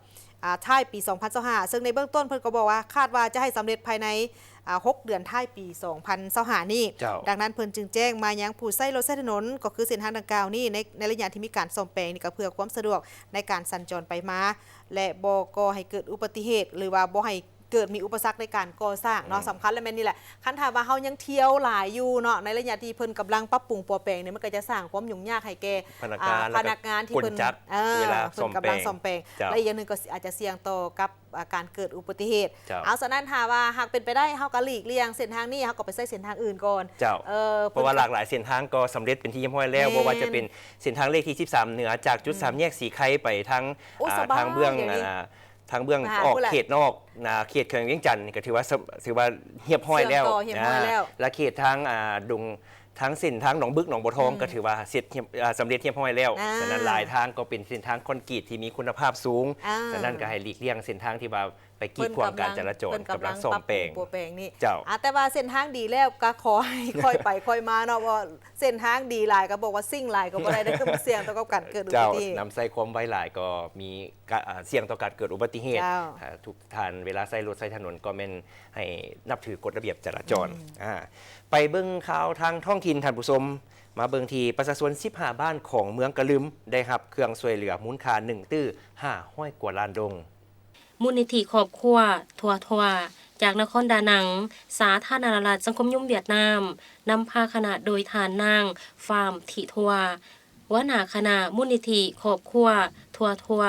ອ່າ ທ້າຍປີສອງພັນຊາວຫ້າ ເຊິ່ງໃນເບື້ອງຕົ້ນເພິ່ນກໍບອກວ່າຄາດວ່າຈະໃຫ້ສຳເລັດພາຍໃນ ອ່າ ຫົກເດືອນທ້າຍປີສອງພັນຊາວຫ້ານີ້. ເຈົ້າ. ດັ່ງນັ້ນເພິ່ນຈຶ່ງແຈ້ງມາຍັງຜູ້ໃຊ້ລົດໃຊ້ຖະໜົນ ກໍຄືເສັ້ນທາງດັ່ງກ່າວນີ້ ໃນ ໃນໄລຍະທີ່ມີການສ້ອມແປງນີ້ ກໍເພື່ອຄວາມສະດວກໃນການສັນຈອນໄປມາ ແລະ ບໍ່ກໍ່ໃຫ້ເກີດອຸບັດຕິເຫດ ຫຼືວ່າບໍ່ໃຫ້ ເກີດມີອຸປະສັກໃນການກໍ່ສ້າງເນາະ. ອືມ. ສຳຄັນແລະແມ່ນນີ້ແຫຼະ ຄັນຖ້າວ່າເຮົາຍັງທ່ຽວຫຼາຍຢູ່ເນາະ ໃນໄລຍະທີ່ເພິ່ນກຳລັງປັບປຸງປົວແປງນີ້ ມັນກໍຈະສ້າງຄວາມຫຍຸ້ງຍາກໃຫ້ແກ່ ພະນັກງານ ອ່າ ແລະ ພະນັກງານທີ່ເພິ່ນ ຄົນຈັກ ເອີ ເວລາສ້ອມແປງ. ເພິ່ນກຳລັງສ້ອມແປງ. ເຈົ້າ. ແລະ ອີກຢ່າງໜຶ່ງກໍອາດຈະສ່ຽງຕໍ່ກັບ ອ່າ ການເກີດອຸບັດຕິເຫດ. ເຈົ້າ. ເອົາ ສະນັ້ນຖ້າວ່າຫາກເປັນໄປໄດ້ ເຮົາກໍຫຼີກລ່ຽງເສັ້ນທາງນີ້ ເຮົາກໍໄປໃຊ້ເສັ້ນທາງອື່ນກ່ອນ. ເຈົ້າ. ເອີ ເພາະວ່າຫຼາກຫຼາຍເສັ້ນທາງກໍສຳເລັດເປັນທີ່ຮຽບຮ້ອຍແລ້ວ ບໍ່ວ່າຈະເປັນເສັ້ນທາງເລກທີສິບສາມເໜືອ ຈາກຈຸດ ອືມ ສາມແຍກສີໄຄໄປທາງ ໂອ້ ອ່າ ສະບາຍ ທາງເບື້ອງ ດຽວນີ້ ອ່າ ທາງເບື້ອງອອກເຂດນອກນະ ເຂດແຂວງວຽງຈັນນີ້ກໍຖືວ່າ ສ- ຖືວ່າຮຽບຮ້ອຍແລ້ວ ເຊື່ອມຕໍ່ຮຽບຮ້ອຍແລ້ວ ອ່າ ແລະ ເຂດທາງ ອ່າ ດົງ ທາງເສັ້ນທາງໜອງບຶກ ໜອງບົວທອງ ອືມ ກໍຖືວ່າເສັດຮຽບ ອ່າ ສຳເລັດຮຽບຮ້ອຍແລ້ວ. ອ່າ ສະນັ້ນຫຼາຍທາງກໍເປັນເສັ້ນທາງຄອນກຣີດທີ່ມີຄຸນນະພາບສູງ. ອ່າ ສະນັ້ນກໍໃຫ້ຫຼີກລ່ຽງເສັ້ນທາງທີ່ວ່າໄປກີດຂວາງການຈະລາຈອນ ເພິ່ນກຳລັງ ກຳລັງສ້ອມແປງ ປັບປຸງປົວແປງນີ້. ເຈົ້າ. ອ່າ ແຕ່ວ່າເສັ້ນທາງດີແລ້ວກໍຂໍໃຫ້ຄ່ອຍໄປຄ່ອຍມາເນາະ ເພາະເສັ້ນທາງດີຫຼາຍກໍບອກວ່າຊິ່ງຫຼາຍກໍບໍ່ໄດ້ເດີ ມັນສ່ຽງຕໍ່ກັບການເກີດອຸບັດຕິເຫດ. ເຈົ້າ. ນຳໃຊ້ຄວາມໄວຫຼາຍກໍມີ ກະ ອ່າ ສ່ຽງຕໍ່ການເກີດອຸບັດຕິເຫດ. ເຈົ້າ. ອ່າ ທຸກທ່ານເວລາໃຊ້ລົດໃຊ້ຖະໜົນກໍແມ່ນໃຫ້ນັບຖືກົດລະບຽບຈະລາຈອນ. ອືມ. ອ່າ ໄປເບິ່ງຂ່າວທາງທ້ອງຖິ່ນທ່ານຜູ້ຊົມ ມາເບິ່ງທີ່ປະຊາຊົນສິບຫ້າບ້ານຂອງເມືອງກະລຶມ ໄດ້ຮັບເຄື່ອງຊ່ວຍເຫຼືອມູນຄ່າໜຶ່ງຕື້ຫ້າຮ້ອຍກວ່າລ້ານດົງ. ມູນນິທິຄອບຄົວທົ່ວທົ່ວ ຈາກນະຄອນດານັງ ສາທາລະນະລັດສັງຄົມນິຍົມຫວຽດນາມ ນຳພາຄະນະໂດຍທ່ານນາງ ຟາມ ທິທົ່ວ ຫົວໜ້າຄະນະມູນນິທິຄອບຄົວທົ່ວທົ່ວ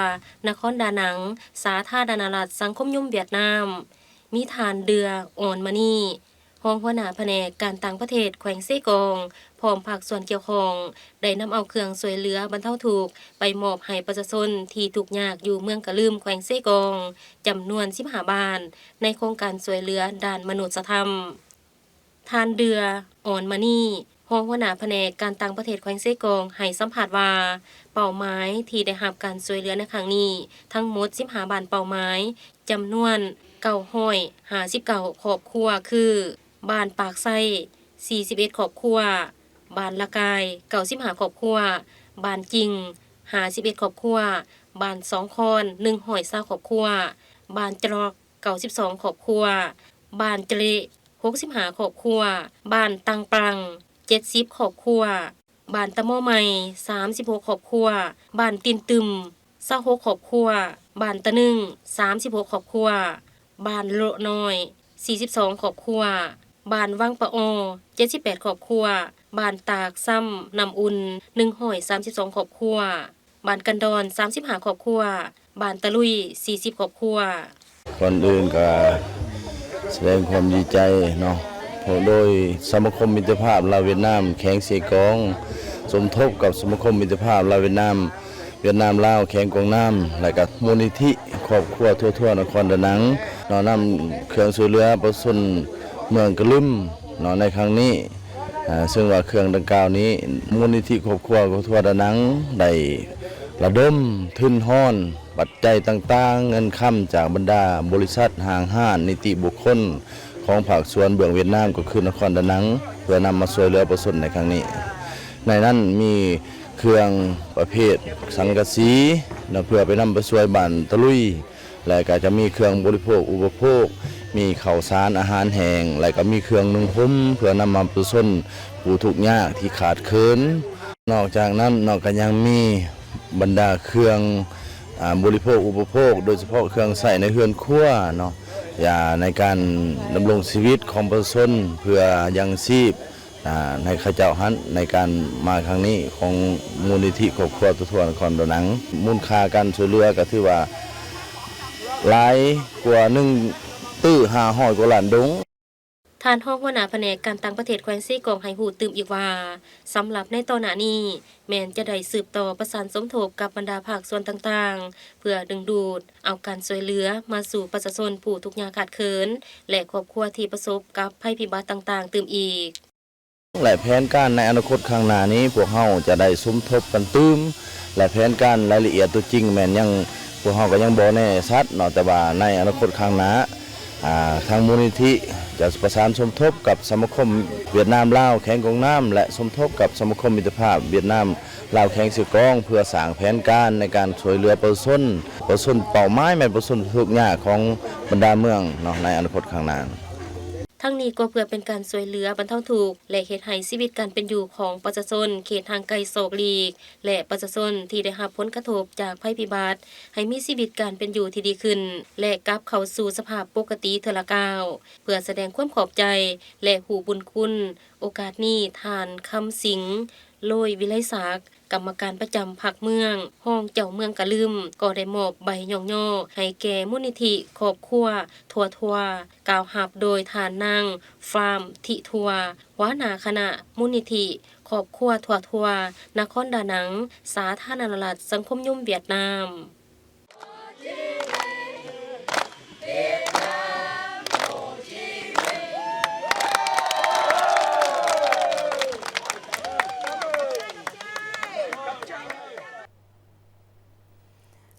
ນະຄອນດານັງ ສາທາລະນະລັດສັງຄົມນິຍົມຫວຽດນາມ, ມີທ່ານ ເດືອ ອອນມະນີ ຮອງຫົວໜ້າພະແນກການຕ່າງປະເທດແຂວງເຊກອງ ພ້ອມພາກສ່ວນກ່ຽວຂ້ອງ ໄດ້ນຳເອົາເຄື່ອງຊ່ວຍເຫຼືອບັນເທົາທຸກໄປມອບໃຫ້ປະຊາຊົນທີ່ທຸກຍາກຢູ່ເມືອງກະລຶມ ແຂວງເຊກອງ ຈຳນວນສິບຫ້າບ້ານ ໃນໂຄງການຊ່ວຍເຫຼືອດ້ານມະນຸດສະທຳ. ທ່ານ ເດືອ ອອນມະນີ ຮອງຫົວໜ້າພະແນກການຕ່າງປະເທດແຂວງເຊກອງ ໃຫ້ສຳພາດວ່າ ເປົ້າໝາຍທີ່ໄດ້ຮັບການຊ່ວຍເຫຼືອໃນຄັ້ງນີ້ ທັງໝົດສິບຫ້າບ້ານເປົ້າໝາຍ ຈຳນວນເກົ້າຮ້ອຍຫ້າສິບເກົ້າຄອບຄົວ ຄື ບ້ານປາກໄຊ ສີ່ສິບເອັດຄອບຄົວ, ບ້ານລະກາຍ ເກົ້າສິບຫ້າຄອບຄົວ, ບ້ານຈິງ ຫ້າສິບເອັດຄອບຄົວ, ບ້ານສອງຄອນ ໜຶ່ງຮ້ອຍຊາວຄອບຄົວ, ບ້ານຈະລອກ ເກົ້າສິບສອງຄອບຄົວ, ບ້ານຈະເລະ ຫົກສິບຫ້າຄອບຄົວ, ບ້ານຕັງປລັງ ເຈັດສິບຄອບຄົວ, ບ້ານຕະມໍໃໝ່ ສາມສິບຫົກຄອບຄົວ, ບ້ານຕີນຕຶມ ຊາວຫົກຄອບຄົວ, ບ້ານຕະໜຶ້ງ ສາມສິບຫົກຄອບຄົວ, ບ້ານໂລະນ້ອຍ ສີ່ສິບສອງຄອບຄົວ, ບ້ານວັງປະອໍ ເຈັດສິບແປດຄອບຄົວ, ບ້ານຕາກຊຳນ້ຳອຸ່ນ ໜຶ່ງຮ້ອຍສາມສິບສອງຄອບຄົວ, ບ້ານກັນດອນ ສາມສິບຫ້າຄອບຄົວ, ບ້ານຕະລຸຍ ສີ່ສິບຄອບຄົວ. ກ່ອນອື່ນກໍສະແດງຄວາມດີໃຈເນາະ ໂດຍສະມາຄົມມິດຕະພາບລາວຫວຽດນາມແຂວງເຊກອງ ສົມທົບກັບສະມາຄົມມິດຕະພາບລາວຫວຽດນາມ ຫວຽດນາມລາວແຂວງກວາງນາມ ແລະກະມູນນິທິຄອບຄົວທົ່ວໆນະຄອນດານັງ ເນາະ ນຳເຄື່ອງຊ່ວຍເຫຼືອປະຊາຊົນເມືອງກະລຶມ ເນາະ ໃນຄັ້ງນີ້ ເຊິ່ງວ່າເຄື່ອງດັ່ງກ່າວນີ້ ມູນນິທິຄອບຄົວທົ່ວດານັງ ໄດ້ລະດົມທຶນຮອນ ປັດໄຈຕ່າງໆ ເງິນຄຳຈາກບັນດາບໍລິສັດ, ຫ້າງຮ້ານ, ນິຕິບຸກຄົນຂອງພາກສ່ວນເບື້ອງຫວຽດນາມ ກໍຄືນະຄອນດານັງ ເພື່ອນຳມາຊ່ວຍເຫຼືອປະຊາຊົນໃນຄັ້ງນີ້. ໃນນັ້ນມີເຄື່ອງປະເພດສັງກະສີ ເນາະ ເພື່ອໄປນຳໄປຊ່ວຍບ້ານຕະລຸຍ ແລະກະຈະມີເຄື່ອງບໍລິໂພກອຸປະໂພກ ມີເຂົ້າສານອາຫານແຫ້ງ ແລະກະມີເຄື່ອງນຸ່ງຫົ່ມ ເພື່ອນຳມາປະຊາຊົນຜູ້ທຸກຍາກທີ່ຂາດເຂີນ. ນອກຈາກນັ້ນເນາະ ກະຍັງມີບັນດາເຄື່ອງ ອາ ບໍລິໂພກອຸປະໂພກ ໂດຍສະເພາະເຄື່ອງໃຊ້ໃນເຮືອນຄົວເນາະ ຢາໃນການດຳລົງຊີວິດຂອງປະຊາຊົນ ເພື່ອຍັງຊີບ ອາ ໃຫ້ເຂົາເຈົ້າຫັ້ນ ໃນການມາຄັ້ງນີ້ຂອງມູນນິທິຄອບຄົວທົ່ວໆນະຄອນດານັງ. ມູນຄ່າການຊ່ວຍເຫຼືອກໍຖືວ່າຫຼາຍກວ່າໜຶ່ງຕື້ຫ້າຮ້ອຍກວ່າລ້ານດົງ. ທ່ານຮອງຫົວໜ້າພະແນກການຕ່າງປະເທດແຂວງເຊກອງໃຫ້ຮູ້ຕື່ມອີກວ່າ ສຳລັບໃນຕໍ່ໜ້ານີ້ ແມ່ນຈະໄດ້ສືບຕໍ່ປະສານສົມທົບກັບບັນດາພາກສ່ວນຕ່າງໆ ເພື່ອດຶງດູດເອົາການຊ່ວຍເຫຼືອມາສູ່ປະຊາຊົນຜູ້ທຸກຍາກຂາດເຂີນ ແລະ ຄອບຄົວທີ່ປະສົບກັບໄພພິບັດຕ່າງໆຕື່ມອີກ. ແລະ ແຜນການໃນອະນາຄົດຂ້າງໜ້ານີ້ ພວກເຮົາຈະໄດ້ສົມທົບກັນຕື່ມ ແລະ ແຜນການລາຍລະອຽດຕົວຈິງແມ່ນຍັງ ພວກເຮົາກໍຍັງບໍ່ແນ່ຊັດເນາະ, ແຕ່ວ່າໃນອະນາຄົດຂ້າງໜ້າ ອາ ທາງມູນນິທິຈະປະສານສົມທົບກັບສະມາຄົມຫວຽດນາມລາວແຂວງກວາງນາມ ແລະ ສົມທົບກັບສະມາຄົມມິດຕະພາບຫວຽດນາມລາວແຂວງເຊກອງ ເພື່ອສ້າງແຜນການໃນການຊ່ວຍເຫຼືອປະຊາຊົນ, ປະຊາຊົນເປົ້າໝາຍແມ່ນປະຊາຊົນທຸກຍາກຂອງບັນດາເມືອງເນາະ ໃນອະນາຄົດຂ້າງໜ້າ. ທັງນີ້ກໍເພື່ອເປັນການຊ່ວຍເຫຼືອບັນເທົາທຸກ ແລະ ເຮັດໃຫ້ຊີວິດການເປັນຢູ່ຂອງປະຊາຊົນເຂດຫ່າງໄກສອກຫຼີກ ແລະ ປະຊາຊົນທີ່ໄດ້ຮັບຜົນກະທົບຈາກໄພພິບັດ ໃຫ້ມີຊີວິດການເປັນຢູ່ທີ່ດີຂຶ້ນ ແລະ ກັບເຂົ້າສູ່ສະພາບປົກກະຕິເທື່ອລະກ້າວ ເພື່ອສະແດງຄວາມຂອບໃຈ ແລະ ຮູ້ບຸນຄຸນ. ໂອກາດນີ້ ທ່ານ ຄຳສິງ ໂລຍວິໄລສັກ ກຳມະການປະຈຳພັກເມືອງ, ຮອງເຈົ້າເມືອງກະລຶມ ກໍໄດ້ມອບໃບຍ້ອງຍໍໃຫ້ແກ່ມູນນິທິຄອບຄົວທົ່ວໆ ກ່າວຮັບໂດຍທ່ານນາງ ຟາມ ທິທົ່ວ ຫົວໜ້າຄະນະມູນນິທິຄອບຄົວທົ່ວໆ ນະຄອນດານັງ ສາທາລະນະລັດສັງຄົມນິຍົມຫວຽດນາມ.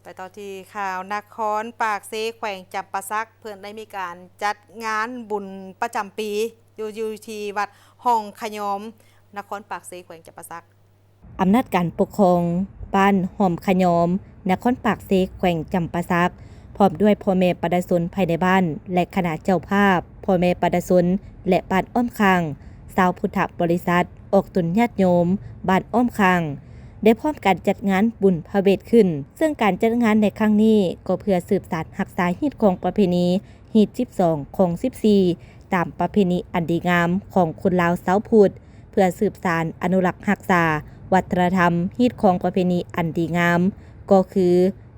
ໄປຕໍ່ທີ່ຂ່າວນະຄອນປາກເຊ ແຂວງຈຳປາສັກ ເພິ່ນໄດ້ມີການຈັດງານບຸນປະຈຳປີ ຢູ່ ຢູ່ທີ່ວັດຮ່ອງຂະຍອມ ນະຄອນປາກເຊ ແຂວງຈຳປາສັກ. ອຳນາດການປົກຄອງບ້ານຮ່ອງຂະຍອມ ນະຄອນປາກເຊ ແຂວງຈຳປາສັກ ພ້ອມດ້ວຍພໍ່ແມ່ປະຊາຊົນພາຍໃນບ້ານ ແລະ ຄະນະເຈົ້າພາບ, ພໍ່ແມ່ປະຊາຊົນ ແລະ ບ້ານອ້ອມຂ້າງ, ຊາວພຸດທະບໍລິສັດ, ອອກຕົນຍາດໂຍມບ້ານອ້ອມຂ້າງ ໄດ້ພ້ອມກັນຈັດງານບຸນພະເວດຂຶ້ນ, ເຊິ່ງການຈັດງານໃນຄັ້ງນີ້ກໍເພື່ອສືບສານຮັກສາຮີດຄອງປະເພນີ ຮີດສິບສອງ ຄອງສິບສີ່ ຕາມປະເພນີອັນດີງາມຂອງຄົນລາວຊາວພຸດ ເພື່ອສືບສານອະນຸລັກຮັກສາວັດທະນະທຳຮີດຄອງປະເພນີອັນດີງາມ ກໍຄື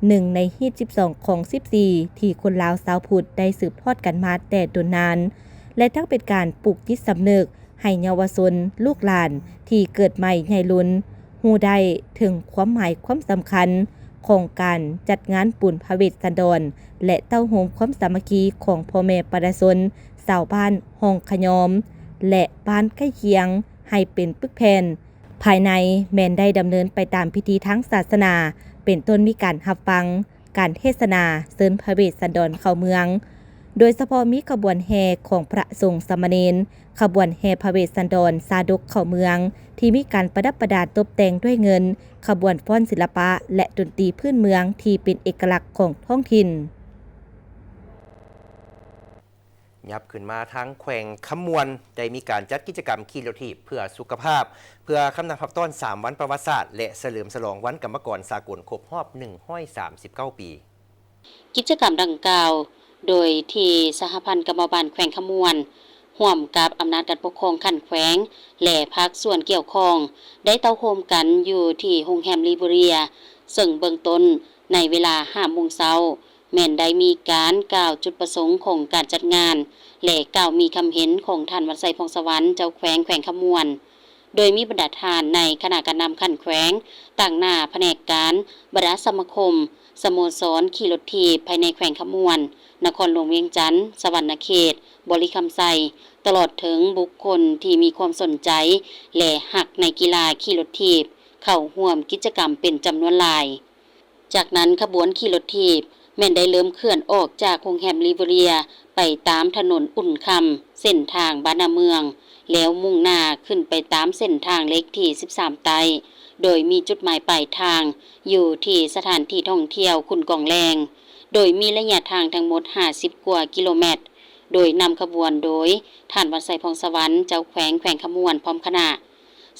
ໜຶ່ງໃນຮີດສິບສອງ ຄອງສິບສີ່ ທີ່ຄົນລາວຊາວພຸດໄດ້ສືບທອດກັນມາແຕ່ດົນນານ. ແລະ ທັງເປັນການປູກຈິດສຳນຶກໃຫ້ເຍົາວະຊົນລູກຫຼານທີ່ເກີດໃໝ່ໃຫຍ່ລຸນ ຮູ້ໄດ້ເຖິງຄວາມໝາຍຄວາມສຳຄັນຂອງການຈັດງານບຸນພະເວດສັນດອນ ແລະ ເຕົ້າໂຮມຄວາມສາມັກຄີຂອງພໍ່ແມ່ປະຊາຊົນຊາວບ້ານຮ່ອງຂະຍອມ ແລະ ບ້ານໃກ້ຄຽງໃຫ້ເປັນປຶກແຜ່ນ. ພາຍໃນແມ່ນໄດ້ດຳເນີນໄປຕາມພິທີທາງສາສະໜາ, ເປັນຕົ້ນມີການຮັບຟັງ ການເທດສະໜາເຊີນພະເວດສັນດອນເຂົ້າເມືອງ, ໂດຍສະເພາະມີຂະບວນແຫ່ຂອງພະສົງສາມະເນນ, ຂະບວນແຫ່ພະເວດສັນດອນຊາດົກເຂົ້າເມືອງ ທີ່ມີການປະດັບປະດາຕົບແຕ່ງດ້ວຍເງິນ, ຂະບວນຟ້ອນສິລະປະ ແລະ ດົນຕີພື້ນເມືອງທີ່ເປັນເອກະລັກຂອງທ້ອງຖິ່ນ. ຫຍັບຂຶ້ນມາທາງແຂວງຄຳມ່ວນ ໄດ້ມີການຈັດກິດຈະກຳຂີ່ລົດຖີບເພື່ອສຸຂະພາບ ເພື່ອຄຳນັບຮັບຕ້ອນສາມວັນປະຫວັດສາດ ແລະ ສະເຫຼີມສະຫຼອງວັນກຳມະກອນສາກົນຄົບຮອບໜຶ່ງຮ້ອຍສາມສິບເກົ້າປີ. ກິດຈະກຳດັ່ງກ່າວ ໂດຍທີ່ສະຫະພັນກຳມະບານແຂວງຄຳມ່ວນ ຮ່ວມກັບອຳນາດການປົກຄອງຂັ້ນແຂວງ ແລະ ພາກສ່ວນກ່ຽວຂ້ອງ ໄດ້ເຕົ້າໂຮມກັນຢູ່ທີ່ໂຮງແຮມຣີເວີເຣຍ ເຊິ່ງເບື້ອງຕົ້ນໃນເວລາຫ້າໂມງເຊົ້າ ແມ່ນໄດ້ມີການກ່າວຈຸດປະສົງຂອງການຈັດງານ ແລະ ກ່າວມີຄຳເຫັນຂອງທ່ານ ວັນໄຊ ພອງສະຫວັນ ເຈົ້າແຂວງແຂວງຄຳມ່ວນ ໂດຍມີບັນດາທ່ານໃນຄະນະການນຳຂັ້ນແຂວງ, ຕາງໜ້າພະແນກການ, ບັນດາສະມາຄົມ, ສະໂມສອນຂີ່ລົດຖີບພາຍໃນແຂວງຄຳມ່ວນ, ນະຄອນຫຼວງວຽງຈັນ, ສະຫວັນນະເຂດ, ບໍລິຄຳໄຊ, ຕະຫຼອດເຖິງບຸກຄົນທີ່ມີຄວາມສົນໃຈ ແລະ ຮັກໃນກິລາຂີ່ລົດຖີບ ເຂົ້າຮ່ວມກິດຈະກຳເປັນຈຳນວນຫຼາຍ. ຈາກນັ້ນຂະບວນຂີ່ລົດຖີບແມ່ນໄດ້ເລີ່ມເຄື່ອນອອກຈາກໂຮງແຮມຣີເວີເຣຍ ໄປຕາມຖະໜົນອຸ່ນຄຳ ເສັ້ນທາງບ້ານນາເມືອງ ແລ້ວມຸ່ງໜ້າຂຶ້ນໄປຕາມເສັ້ນທາງເລກທີສິບສາມໃຕ້ ໂດຍມີຈຸດໝາຍປາຍທາງຢູ່ທີ່ສະຖານທີ່ທ່ອງທ່ຽວຂຸນກອງແລງ ໂດຍມີໄລຍະທາງທັງໝົດຫ້າສິບກວ່າກິໂລແມັດ ໂດຍນຳຂະບວນໂດຍທ່ານ ວັນໄຊ ພອງສະຫວັນ ເຈົ້າແຂວງແຂວງຄຳມ່ວນ ພ້ອມຄະນະ.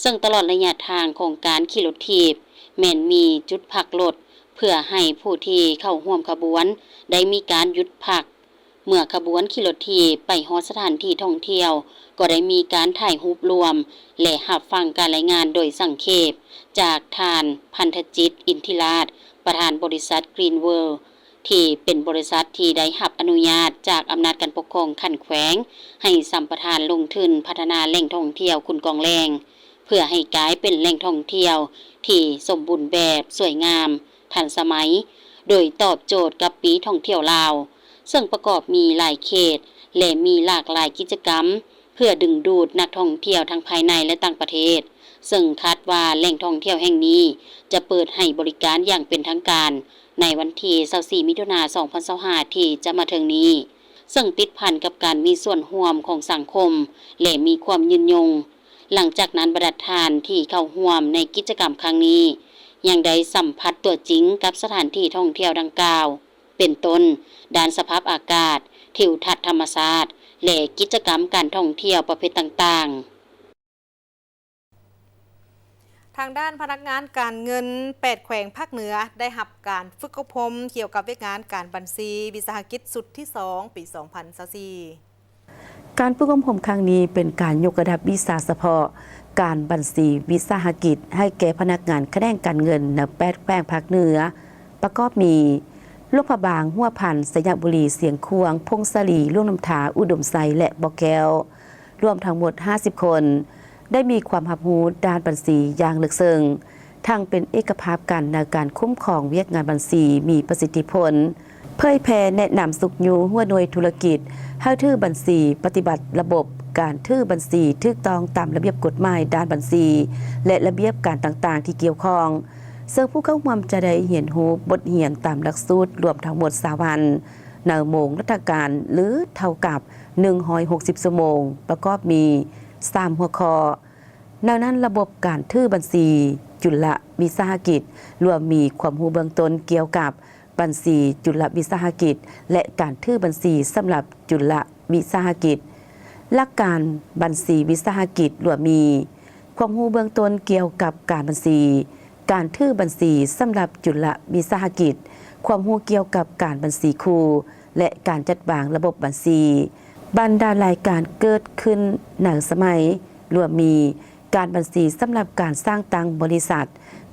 ເຊິ່ງຕະຫຼອດໄລຍະທາງຂອງການຂີ່ລົດຖີບ ແມ່ນມີຈຸດພັກລົດ ເພື່ອໃຫ້ຜູ້ທີ່ເຂົ້າຮ່ວມຂະບວນໄດ້ມີການຢຸດພັກ. ເມື່ອຂະບວນຂີ່ລົດຖີບໄປຮອດສະຖານທີ່ທ່ອງທ່ຽວ ກໍໄດ້ມີການຖ່າຍຮູບລວມ ແລະ ຮັບຟັງການລາຍງານໂດຍສັງເຂບ ຈາກທ່ານ ພັນທະຈິດ ອິນທິລາດ ປະທານບໍລິສັດ Green World ທີ່ເປັນບໍລິສັດທີ່ໄດ້ຮັບອະນຸຍາດຈາກອຳນາດການປົກຄອງຂັ້ນແຂວງ ໃຫ້ສຳປະທານລົງທຶນພັດທະນາແຫຼ່ງທ່ອງທ່ຽວຂຸນກອງແລງ ເພື່ອໃຫ້ກາຍເປັນແຫຼ່ງທ່ອງທ່ຽວທີ່ສົມບູນແບບ, ສວຍງາມ, ທັນສະໄໝ ໂດຍຕອບໂຈດກັບປີທ່ອງທ່ຽວລາວ, ເຊິ່ງປະກອບມີຫຼາຍເຂດ ແລະ ມີຫຼາກຫຼາຍກິດຈະກຳ ເພື່ອດຶງດູດນັກທ່ອງທ່ຽວທັງພາຍໃນ ແລະ ຕ່າງປະເທດ, ເຊິ່ງຄາດວ່າແຫຼ່ງທ່ອງທ່ຽວແຫ່ງນີ້ຈະເປີດໃຫ້ບໍລິການຢ່າງເປັນທາງການ ໃນວັນທີຊາວສີ່ ມິຖຸນາ ສອງພັນຊາວຫ້າ ທີ່ຈະມາເຖິງນີ້, ເຊິ່ງຕິດພັນກັບການມີສ່ວນຮ່ວມຂອງສັງຄົມ ແລະ ມີຄວາມຍືນຍົງ. ຫຼັງຈາກນັ້ນ ບັນດາທ່ານທີ່ເຂົ້າຮ່ວມໃນກິດຈະກຳຄັ້ງນີ້ ຍັງໄດ້ສຳຜັດຕົວຈິງກັບສະຖານທີ່ທ່ອງທ່ຽວດັ່ງກ່າວ, ເປັນຕົ້ນ ດ້ານສະພາບອາກາດ, ທິວທັດທຳມະຊາດ ແລະ ກິດຈະກຳການທ່ອງທ່ຽວປະເພດຕ່າງໆ. ທາງດ້ານພະນັກງານການເງິນແປດແຂວງພາກເໜືອ ໄດ້ຮັບການຝຶກອົບຮົມກ່ຽວກັບວຽກງານການບັນຊີວິສາຫະກິດຊຸດທີສອງ ປີສອງພັນຊາວສີ່. ການຝຶກອົບຮົມຄັ້ງນີ້ເປັນການຍົກລະດັບວິຊາສະເພາະການບັນຊີວິສາຫະກິດໃຫ້ແກ່ພະນັກງານຂະແໜງການເງິນໃນແປດແຂວງພາກເໜືອ ປະກອບມີ ຫຼວງພະບາງ, ຫົວພັນ, ໄຊຍະບູລີ, ຊຽງຂວາງ, ຜົ້ງສາລີ, ຫຼວງນ້ຳທາ, ອຸດົມໄຊ ແລະ ບໍ່ແກ້ວ. ລວມທັງໝົດຫ້າສິບຄົນ ໄດ້ມີຄວາມຮັບຮູ້ດ້ານບັນຊີຢ່າງເລິກເຊິ່ງ, ທັງເປັນເອກະພາບກັນໃນການຄຸ້ມຄອງວຽກງານບັນຊີມີປະສິດທິຜົນ, ເຜີຍແຜ່ແນະນຳຊຸກຍູ້ຫົວໜ່ວຍທຸລະກິດໃຫ້ຖືບັນຊີ, ປະຕິບັດລະບົບການຖືບັນຊີຖືກຕ້ອງຕາມລະບຽບກົດໝາຍດ້ານບັນຊີ ແລະ ລະບຽບການຕ່າງໆທີ່ກ່ຽວຂ້ອງ, ເຊິ່ງຜູ້ເຂົ້າຮ່ວມຈະໄດ້ຮຽນຮູ້ບົດຮຽນຕາມຫຼັກສູດລວມທັງໝົດຊາວວັນ ໃນໂມງລັດຖະການ ຫຼື ເທົ່າກັບ ໜຶ່ງຮ້ອຍຫົກສິບຊົ່ວໂມງ ປະກອບມີສາມຫົວຂໍ້. ໃນນັ້ນລະບົບການຖືບັນຊີຈຸລະວິສາຫະກິດ ລວມມີຄວາມຮູ້ເບື້ອງຕົ້ນກ່ຽວກັບບັນຊີຈຸລະວິສາຫະກິດ ແລະ ການຖືບັນຊີສຳລັບຈຸລະວິສາຫະກິດ. ຫຼັກການບັນຊີວິສາຫະກິດ ລວມມີ ຄວາມຮູ້ເບື້ອງຕົ້ນກ່ຽວກັບການບັນຊີ, ການຖືບັນຊີສຳລັບຈຸລະວິສາຫະກິດ, ຄວາມຮູ້ກ່ຽວກັບການບັນຊີຄູ່ ແລະ ການຈັດວາງລະບົບບັນຊີ. ບັນດາລາຍການເກີດຂຶ້ນໃນສະໄໝ ລວມມີ ການບັນຊີສຳລັບການສ້າງຕັ້ງບໍລິສັດ,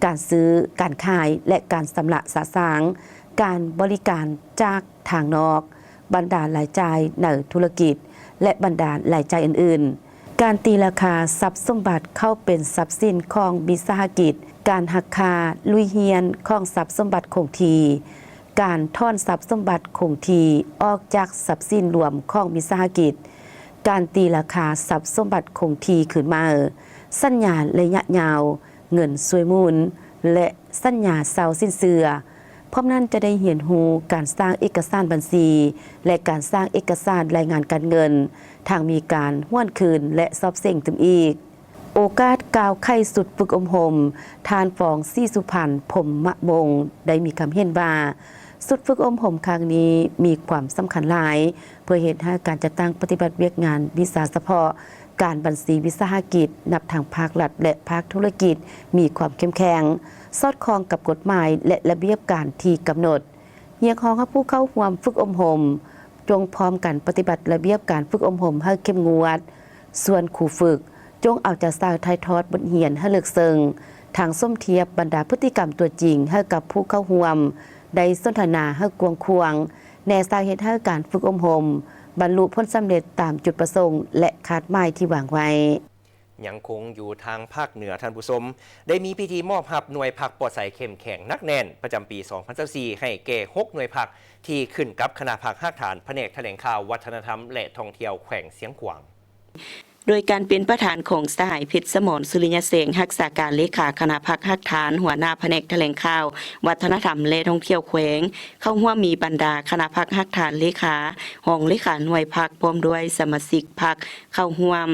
ການຊື້, ການຂາຍ ແລະ ການຊຳລະສະສາງ, ການບໍລິການຈາກທາງນອກ, ບັນດາລາຍຈ່າຍໃນທຸລະກິດ, ແລະ ບັນດາລາຍຈ່າຍອື່ນໆ, ການຕີລາຄາຊັບສົມບັດເຂົ້າເປັນຊັບສິນຂອງວິສາຫະກິດ, ການຫັກຄ່າລຸຍຮຽນຂອງຊັບສົມບັດຄົງທີ່, ການຖອນຊັບສົມບັດຄົງທີ່ອອກຈາກຊັບສິນລວມຂອງວິສາຫະກິດ, ການຕີລາຄາຊັບສົມບັດຄົງທີ່ຄືນໃໝ່, ສັນຍາໄລຍະຍາວ, ເງິນຊ່ວຍໝູນ ແລະ ສັນຍາເຊົ່າສິນເຊື່ອ. ພ້ອມນັ້ນຈະໄດ້ຮຽນຮູ້ການສ້າງເອກະສານບັນຊີ ແລະ ການສ້າງເອກະສານລາຍງານການເງິນ, ທັງມີການຫວນຄືນ ແລະ ສອບເສັງຕື່ມອີກ. ໂອກາດກ່າວໄຂຊຸດຝຶກອົບຮົມ, ທ່ານ ຟອງ ສີສຸພັນ ພົມມະວົງ ໄດ້ມີຄຳເຫັນວ່າ, ຊຸດຝຶກອົບຮົມຄັ້ງນີ້ມີຄວາມສຳຄັນຫຼາຍ ເພື່ອເຮັດໃຫ້ການຈັດຕັ້ງປະຕິບັດວຽກງານວິຊາສະເພາະ ການບັນຊີວິສາຫະກິດ ນັບທັງພາກລັດ ແລະ ພາກທຸລະກິດ ມີຄວາມເຂັ້ມແຂງ, ສອດຄ່ອງກັບກົດໝາຍ ແລະ ລະບຽບການທີ່ກຳນົດ. ຮຽກຮ້ອງໃຫ້ຜູ້ເຂົ້າຮ່ວມຝຶກອົບຮົມ ຈົ່ງພ້ອມກັນປະຕິບັດລະບຽບການຝຶກອົບຮົມໃຫ້ເຂັ້ມງວດ. ສ່ວນຄູຝຶກ ຈົ່ງເອົາໃຈໃສ່ຖ່າຍທອດບົດຮຽນໃຫ້ເລິກເຊິ່ງ, ທັງສົມທຽບບັນດາພຶດຕິກຳຕົວຈິງໃຫ້ກັບຜູ້ເຂົ້າຮ່ວມໄດ້ສົນທະນາໃຫ້ກວ້າງຂວາງ, ແນໃສ່ເຮັດໃຫ້ການຝຶກອົບຮົມບັນລຸຜົນສຳເລັດຕາມຈຸດປະສົງ ແລະ ຄາດໝາຍທີ່ວາງໄວ້. ຍັງຄົງຢູ່ທາງພາກເໜືອ, ທ່ານຜູ້ຊົມ, ໄດ້ມີພິທີມອບຮັບໜ່ວຍພັກປອດໃສເຂັ້ມແຂງໜັກແໜ້ນປະຈຳປີສອງພັນຊາວສີ່ ໃຫ້ແກ່ຫົກໜ່ວຍພັກທີ່ຂຶ້ນກັບຄະນະພັກຮາກຖານ ພະແນກຖະແຫຼງຂ່າວ, ວັດທະນະທຳ ແລະ ທ່ອງທ່ຽວແຂວງຊຽງຂວາງ. ໂດຍການເປັນປະທານຂອງສະຫາຍ ເພັດສະໝອນ ສຸລິຍະແສງ ຮັກສາການເລຂາຄະນະພັກຮາກຖານ, ຫົວໜ້າພະແນກຖະແຫຼງຂ່າວ, ວັດທະນະທຳ ແລະ ທ່ອງທ່ຽວແຂວງ, ເຂົ້າຮ່ວມມີບັນດາຄະນະພັກຮາກຖານ, ເລຂາ, ຮອງເລຂາໜ່ວຍພັກ ພ້ອມດ້ວຍສະມາຊິກພັກເຂົ້າຮ່ວມ.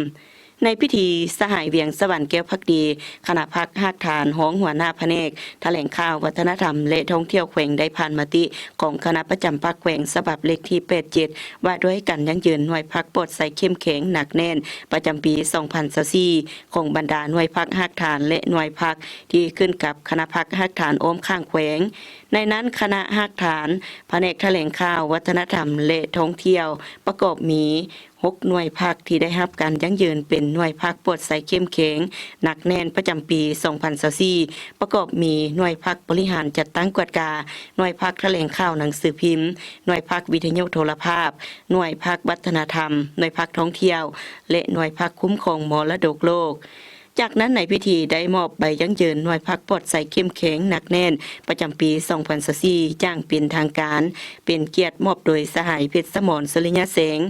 ໃນພິທີ, ສະຫາຍ ວຽງສະຫວັນ ແກ້ວພັກດີ ຄະນະພັກຮາກຖານ, ຮອງຫົວໜ້າພະແນກຖະແຫຼງຂ່າວ, ວັດທະນະທຳ ແລະ ທ່ອງທ່ຽວແຂວງ ໄດ້ຜ່ານມະຕິຂອງຄະນະປະຈຳພັກແຂວງ ສະບັບເລກທີແປດເຈັດ ວ່າດ້ວຍການຢັ້ງຢືນໜ່ວຍພັກປອດໃສເຂັ້ມແຂງໜັກແໜ້ນ ປະຈຳປີສອງພັນຊາວສີ່ ຂອງບັນດາໜ່ວຍພັກຮາກຖານ ແລະ ໜ່ວຍພັກທີ່ຂຶ້ນກັບຄະນະພັກຮາກຖານອ້ອມຂ້າງແຂວງ. ໃນນັ້ນ, ຄະນະຮາກຖານ, ພະແນກຖະແຫຼງຂ່າວ, ວັດທະນະທຳ ແລະ ທ່ອງທ່ຽວ ປະກອບມີ ຫົກໜ່ວຍພັກທີ່ໄດ້ຮັບການຢັ້ງຢືນເປັນໜ່ວຍພັກປອດໃສເຂັ້ມແຂງໜັກແໜ້ນປະຈຳປີສອງພັນຊາວສີ່ ປະກອບມີໜ່ວຍພັກບໍລິຫານຈັດຕັ້ງກວດກາ, ໜ່ວຍພັກຖະແຫຼງຂ່າວໜັງສືພິມ, ໜ່ວຍພັກວິທະຍຸໂທລະພາບ, ໜ່ວຍພັກວັດທະນະທຳ, ໜ່ວຍພັກທ່ອງທ່ຽວ ແລະ ໜ່ວຍພັກຄຸ້ມຄອງມໍລະດົກໂລກ. ຈາກນັ້ນໃນພິທີໄດ້ມອບໃບຢັ້ງຢືນໜ່ວຍພັກປອດໃສເຂັ້ມແຂງໜັກແໜ້ນປະຈຳປີສອງພັນຊາວສີ່ ຢ່າງເປັນທາງການ, ເປັນກຽດມອບໂດຍສະຫາຍ ເພັດສະໝອນ ສຸລິຍະແສງ.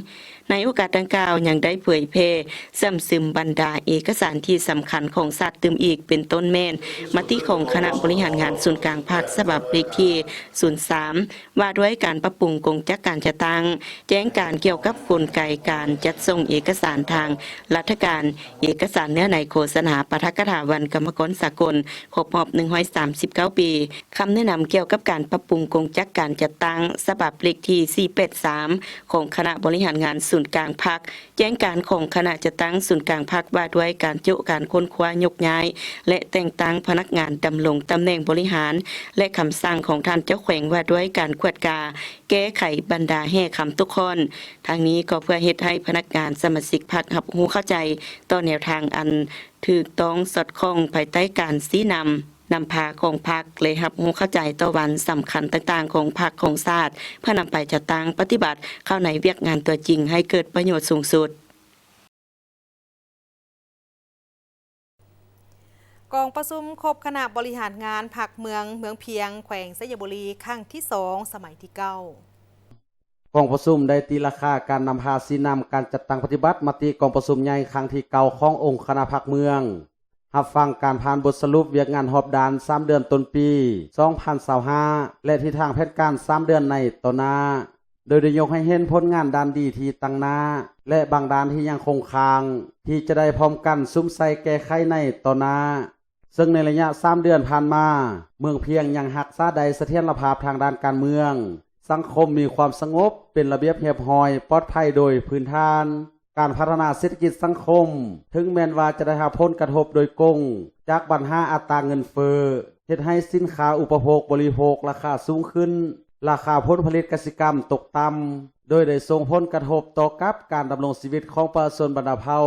ໃນໂອກາດດັ່ງກ່າວຍັງໄດ້ເຜີຍແຜ່ແຟ້ມຊຶມບັນດາເອກະສານທີ່ສຳຄັນຂອງຊາດຕື່ມອີກ ເປັນຕົ້ນແມ່ນມະຕິຂອງຄະນະບໍລິຫານງານສູນກາງພັກ ສະບັບເລກທີສູນສາມ ວ່າດ້ວຍການປັບປຸງກົງຈັກການຈັດຕັ້ງ, ແຈ້ງການກ່ຽວກັບກົນໄກການຈັດສົ່ງເອກະສານທາງລັດຖະການ, ເອກະສານເນື້ອໃນໂຄສະນາປາຖະກະຖາວັນກຳມະກອນສາກົນຄົບຮອບໜຶ່ງຮ້ອຍສາມສິບເກົ້າປີ, ຄຳແນະນຳກ່ຽວກັບການປັບປຸງກົງຈັກການຈັດຕັ້ງ ສະບັບເລກທີສີ່ແປດສາມ ຂອງຄະນະບໍລິຫານງານສູນກາງພັກ, ແຈ້ງການຂອງຄະນະຈັດຕັ້ງສູນກາງພັກວ່າດ້ວຍການໂຈະການຄົ້ນຄວ້າຍົກຍ້າຍ ແລະ ແຕ່ງຕັ້ງພະນັກງານດຳລົງຕຳແໜ່ງບໍລິຫານ ແລະ ຄຳສັ່ງຂອງທ່ານເຈົ້າແຂວງວ່າດ້ວຍການກວດກາແກ້ໄຂບັນດາແຮ່ຄຳຕົກຂ້ອນ. ທັງນີ້ກໍເພື່ອເຮັດໃຫ້ພະນັກງານສະມາຊິກພັກຮັບຮູ້ເຂົ້າໃຈຕໍ່ແນວທາງອັນຖືກຕ້ອງສອດຄ່ອງພາຍໃຕ້ການຊີ້ນຳ ນຳພາຂອງພັກ ແລະ ຮັບຮູ້ເຂົ້າໃຈຕໍ່ວັນສຳຄັນຕ່າງໆຂອງພັກຂອງຊາດ ເພື່ອນຳໄປຈັດຕັ້ງປະຕິບັດເຂົ້າໃນວຽກງານຕົວຈິງໃຫ້ເກີດປະໂຫຍດສູງສຸດ. ກອງປະຊຸມຄົບຄະນະບໍລິຫານງານພັກເມືອງ ເມືອງພຽງ ແຂວງໄຊຍະບູລີ ຄັ້ງທີສອງ ສະໄໝທີເກົ້າ. ກອງປະຊຸມໄດ້ຕີລາຄາການນຳພາຊີ້ນຳການຈັດຕັ້ງປະຕິບັດມະຕິກອງປະຊຸມໃຫຍ່ຄັ້ງທີເກົ້າຂອງອົງຄະນະພັກເມືອງ, ຮັບຟັງການຜ່ານບົດສະຫຼຸບວຽກງານຮອບດ້ານສາມເດືອນຕົ້ນປີສອງພັນຊາວຫ້າ ແລະ ທິດທາງແຜນການສາມເດືອນໃນຕໍ່ໜ້າ, ໂດຍໄດ້ຍົກໃຫ້ເຫັນຜົນງານດ້ານດີທີ່ຕັ້ງໜ້າ ແລະ ບາງດ້ານທີ່ຍັງຄົງຄ້າງ ທີ່ຈະໄດ້ພ້ອມກັນສຸມໃສ່ແກ້ໄຂໃນຕໍ່ໜ້າ. ເຊິ່ງໃນໄລຍະສາມເດືອນຜ່ານມາ, ເມືອງພຽງຍັງຮັກສາໄດ້ສະຖຽນລະພາບທາງດ້ານການເມືອງ, ສັງຄົມມີຄວາມສະຫງົບ, ເປັນລະບຽບຮຽບຮ້ອຍ, ປອດໄພໂດຍພື້ນຖານ. ການພັດທະນາເສດຖະກິດສັງຄົມ, ເຖິງແມ່ນວ່າຈະໄດ້ຮັບຜົນກະທົບໂດຍກົງຈາກບັນຫາອັດຕາເງິນເຟີ້, ເຮັດໃຫ້ສິນຄ້າອຸປະໂພກບໍລິໂພກລາຄາສູງຂຶ້ນ, ລາຄາຜົນຜະລິດກະສິກຳຕົກຕ່ຳ, ໂດຍໄດ້ສົ່ງຜົນກະທົບຕໍ່ກັບການດຳລົງຊີວິດຂອງປະຊາຊົນບັນດາເຜົ່າ,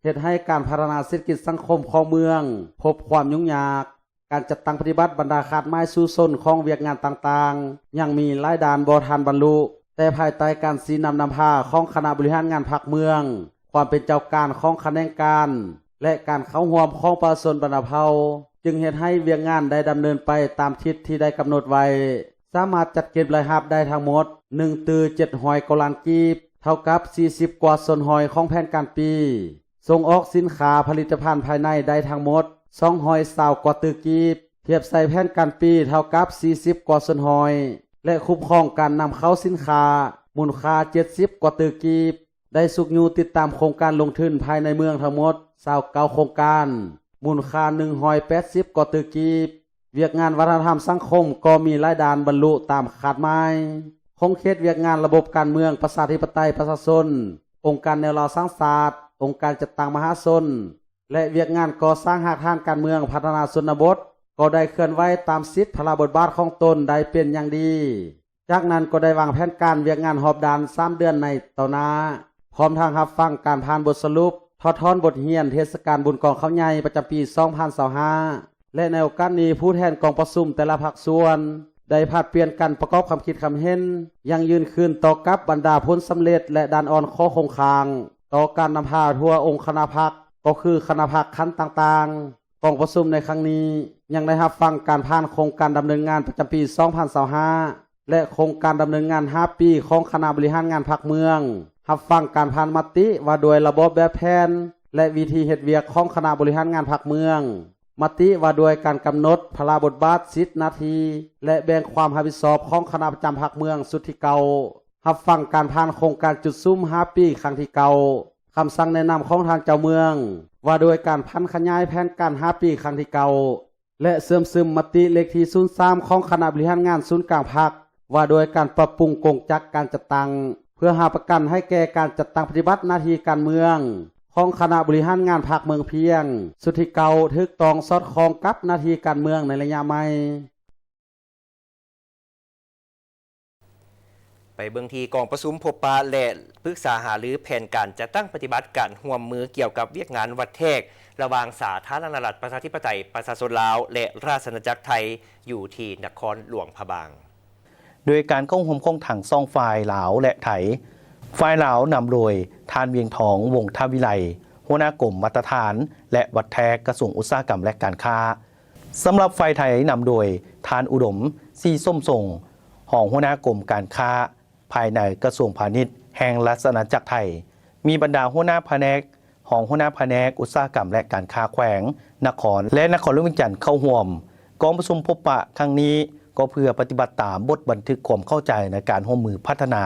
ເຮັດໃຫ້ການພັດທະນາເສດຖະກິດສັງຄົມຂອງເມືອງພົບຄວາມຫຍຸ້ງຍາກ. ການຈັດຕັ້ງປະຕິບັດບັນດາຄາດໝາຍສູ້ຊົນຂອງວຽກງານຕ່າງໆ ຍັງມີຫຼາຍດ້ານບໍ່ທັນບັນລຸ, ຕ່ພາຍໃຕ້ການຊີ້ນຳນຳພາຂອງຄະນະບໍລິຫານງານພັກເມືອງ, ຄວາມເປັນເຈົ້າການຂອງຂະແໜງການ ແລະ ການເຂົ້າຮ່ວມຂອງປະຊາຊົນບັນດາເຜົ່າ ຈຶ່ງເຮັດໃຫ້ວຽກງານໄດ້ດຳເນີນໄປຕາມທິດທີ່ໄດ້ກຳນົດໄວ້, ສາມາດຈັດເກັບລາຍຮັບໄດ້ທັງໝົດ ໜຶ່ງຕື້ເຈັດຮ້ອຍກວ່າລ້ານກີບ, ເທົ່າກັບສີ່ສິບກວ່າສ່ວນຮ້ອຍຂອງແຜນການປີ, ສົ່ງອອກສິນຄ້າຜະລິດຕະພັນພາຍໃນໄດ້ທັງໝົດສອງຮ້ອຍຊາວກວ່າຕື້ກີບ, ທຽບໃສ່ແຜນການປີເທົ່າກັບສີ່ສິບກວ່າສ່ວນຮ້ອຍ ແລະ ຄຸ້ມຄອງການນຳເຂົ້າສິນຄ້າມູນຄ່າເຈັດສິບກວ່າຕື້ກີບ, ໄດ້ຊຸກຍູ້ຕິດຕາມໂຄງການລົງທຶນພາຍໃນເມືອງທັງໝົດຊາວເກົ້າໂຄງການ, ມູນຄ່າໜຶ່ງຮ້ອຍແປດສິບກວ່າຕື້ກີບ. ວຽກງານວັດທະນະທຳສັງຄົມກໍມີຫຼາຍດ້ານບັນລຸຕາມຄາດໝາຍ. ຂົງເຂດວຽກງານລະບົບການເມືອງປະຊາທິປະໄຕປະຊາຊົນ, ອົງການແນວລາວສ້າງຊາດ, ອົງການຈັດຕັ້ງມະຫາຊົນ ແລະ ວຽກງານກໍ່ສ້າງຮາກຖານການເມືອງພັດທະນາຊົນນະບົດ ກໍໄດ້ເຄື່ອນໄຫວຕາມສິດພາລະບົດບາດຂອງຕົນໄດ້ເປັນຢ່າງດີ. ຈາກນັ້ນກໍໄດ້ວາງແຜນການວຽກງານຮອບດ້ານສາມເດືອນໃນຕໍ່ໜ້າ, ພ້ອມທັງຮັບຟັງການຜ່ານບົດສະຫຼຸບ, ຖອດຖອນບົດຮຽນເທດສະການບຸນກອງເຂົ້າໃຫຍ່ປະຈຳປີສອງພັນຊາວຫ້າ ແລະ ໃນໂອກາດນີ້ຜູ້ແທນກອງປະຊຸມແຕ່ລະພາກສ່ວນໄດ້ຜັດປ່ຽນກັນປະກອບຄຳຄິດຄຳເຫັນຢ່າງຍືນຄືນຕໍ່ກັບບັນດາຜົນສຳເລັດ ແລະ ດ້ານອ່ອນຂໍ້ຄົງຄ້າງຕໍ່ການນຳພາທົ່ວອົງຄະນະພັກ ກໍຄືຄະນະພັກຂັ້ນຕ່າງໆ. ກອງປະຊຸມໃນຄັ້ງນີ້ຍັງໄດ້ຮັບຟັງການຜ່ານໂຄງການດຳເນີນງານປະຈຳປີສອງພັນຊາວຫ້າ ແລະ ໂຄງການດຳເນີນງານຫ້າປີຂອງຄະນະບໍລິຫານງານພັກເມືອງ, ຮັບຟັງການຜ່ານມະຕິວ່າດ້ວຍລະບອບແບບແຜນ ແລະ ວິທີເຮັດວຽກຂອງຄະນະບໍລິຫານງານພັກເມືອງ, ມະຕິວ່າດ້ວຍການກຳນົດພາລະບົດບາດ, ສິດ, ໜ້າທີ່ ແລະ ແບ່ງຄວາມຮັບຜິດຊອບຂອງຄະນະປະຈຳພັກເມືອງຊຸດທີເກົ້າ, ຮັບຟັງການຜ່ານໂຄງການຈຸດສຸມຫ້າປີຄັ້ງທີເກົ້າ, ຄຳສັ່ງແນະນຳຂອງທ່ານເຈົ້າເມືອງ ວ່າດ້ວຍການຜັນຂະຫຍາຍແຜນການຫ້າປີຄັ້ງທີເກົ້າ ແລະ ເຊື່ອມຊຶມມະຕິເລກທີສູນສາມຂອງຄະນະບໍລິຫານງານສູນກາງພັກ ວ່າດ້ວຍການປັບປຸງກົງຈັກການຈັດຕັ້ງ ເພື່ອຮັບປະກັນໃຫ້ແກ່ການຈັດຕັ້ງປະຕິບັດໜ້າທີ່ການເມືອງຂອງຄະນະບໍລິຫານງານພັກເມືອງພຽງ ຊຸດທີເກົ້າ ຖືກຕ້ອງສອດຄ່ອງກັບໜ້າທີ່ການເມືອງໃນໄລຍະໃໝ່. ໄປເບິ່ງທີ່ກອງປະຊຸມພົບປະ ແລະ ປຶກສາຫາລືແຜນການຈັດຕັ້ງປະຕິບັດການຮ່ວມມືກ່ຽວກັບວຽກງານວັດແທກ ລະຫວ່າງສາທາລະນະລັດປະຊາທິປະໄຕປະຊາຊົນລາວ ແລະ ລາຊະອານາຈັກໄທ ຢູ່ທີ່ນະຄອນຫຼວງພະບາງ. ໂດຍການເຂົ້າຮ່ວມຂອງທັງສອງຝ່າຍລາວ ແລະ ໄທ, ຝ່າຍລາວນຳໂດຍທ່ານ ວຽງທອງ ວົງທະວິໄລ, ຫົວໜ້າກົມມາດຕະຖານ ແລະ ວັດແທກ ກະຊວງອຸດສາຫະກຳ ແລະ ການຄ້າ. ສຳລັບຝ່າຍໄທນຳໂດຍທ່ານ ອຸດົມ ສີສົມຊົງ, ຮອງຫົວໜ້າກົມການຄ້າພາຍໃນ ກະຊວງພານິດແຫ່ງລາຊະອານາຈັກໄທ, ມີບັນດາຫົວໜ້າພະແນກ, ຮອງຫົວໜ້າພະແນກອຸດສາຫະກຳ ແລະ ການຄ້າແຂວງ, ນະຄອນ ແລະ ນະຄອນຫຼວງວຽງຈັນເຂົ້າຮ່ວມ. ກອງປະຊຸມພົບປະຄັ້ງນີ້ກໍເພື່ອປະຕິບັດຕາມບົດບັນທຶກຄວາມເຂົ້າໃຈໃນການຮ່ວມມືພັດທະນາ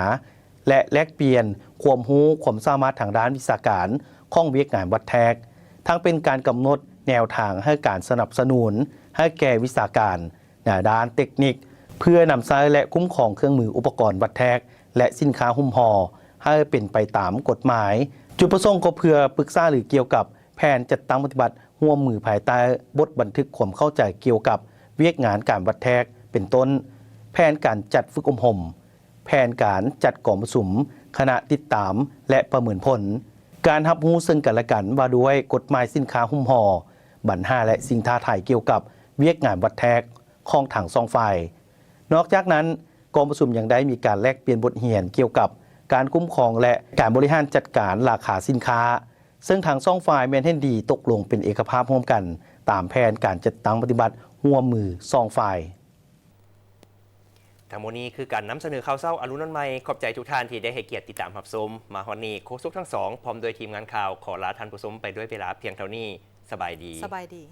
ແລະ ແລກປ່ຽນຄວາມຮູ້ຄວາມສາມາດທາງດ້ານວິຊາການຂອງວຽກງານວັດແທກ, ທັງເປັນການກຳນົດແນວທາງໃຫ້ການສະໜັບສະໜູນໃຫ້ແກ່ວິຊາການໃນດ້ານເຕັກນິກ ເພື່ອນຳໃຊ້ ແລະ ຄຸ້ມຄອງເຄື່ອງມືອຸປະກອນວັດແທກ ແລະ ສິນຄ້າຫຸ້ມຫໍ່ໃຫ້ເປັນໄປຕາມກົດໝາຍ. ຈຸດປະສົງກໍເພື່ອປຶກສາຫາລືກ່ຽວກັບແຜນຈັດຕັ້ງປະຕິບັດຮ່ວມມືພາຍໃຕ້ບົດບັນທຶກຄວາມເຂົ້າໃຈກ່ຽວກັບວຽກງານການວັດແທກ ເປັນຕົ້ນ ແຜນການຈັດຝຶກອົບຮົມ, ແຜນການຈັດກອງປະຊຸມຄະນະຕິດຕາມ ແລະ ປະເມີນຜົນ, ການຮັບຮູ້ເຊິ່ງກັນ ແລະ ກັນວ່າດ້ວຍກົດໝາຍສິນຄ້າຫຸ້ມຫໍ່, ບັນຫາ ແລະ ສິ່ງທ້າທາຍກ່ຽວກັບວຽກງານວັດແທກຂອງທັງສອງຝ່າຍ. ນອກຈາກນັ້ນ, ກອງປະຊຸມຍັງໄດ້ມີການແລກປ່ຽນບົດຮຽນກ່ຽວກັບການຄຸ້ມຄອງ ແລະ ການບໍລິຫານຈັດການລາຄາສິນຄ້າ, ເຊິ່ງທັງສອງຝ່າຍແມ່ນເຫັນດີຕົກລົງເປັນເອກະພາບຮ່ວມກັນຕາມແຜນການຈັດຕັ້ງປະຕິບັດຮ່ວມມືສອງຝ່າຍ. ທັງໝົດນີ້ຄືການນຳສະເໜີຂ່າວເຊົ້າອາລຸນວັນໃໝ່. ຂອບໃຈທຸກທ່ານທີ່ໄດ້ໃຫ້ກຽດຕິດຕາມຮັບຊົມ. ມາຮອດນີ້, ໂຄສົກທັງສອງ ພ້ອມດ້ວຍທີມງານຂ່າວ ຂໍລາທ່ານຜູ້ຊົມໄປດ້ວຍເວລາພຽງເທົ່ານີ້. ສະບາຍດີ. ສະບາຍດີ.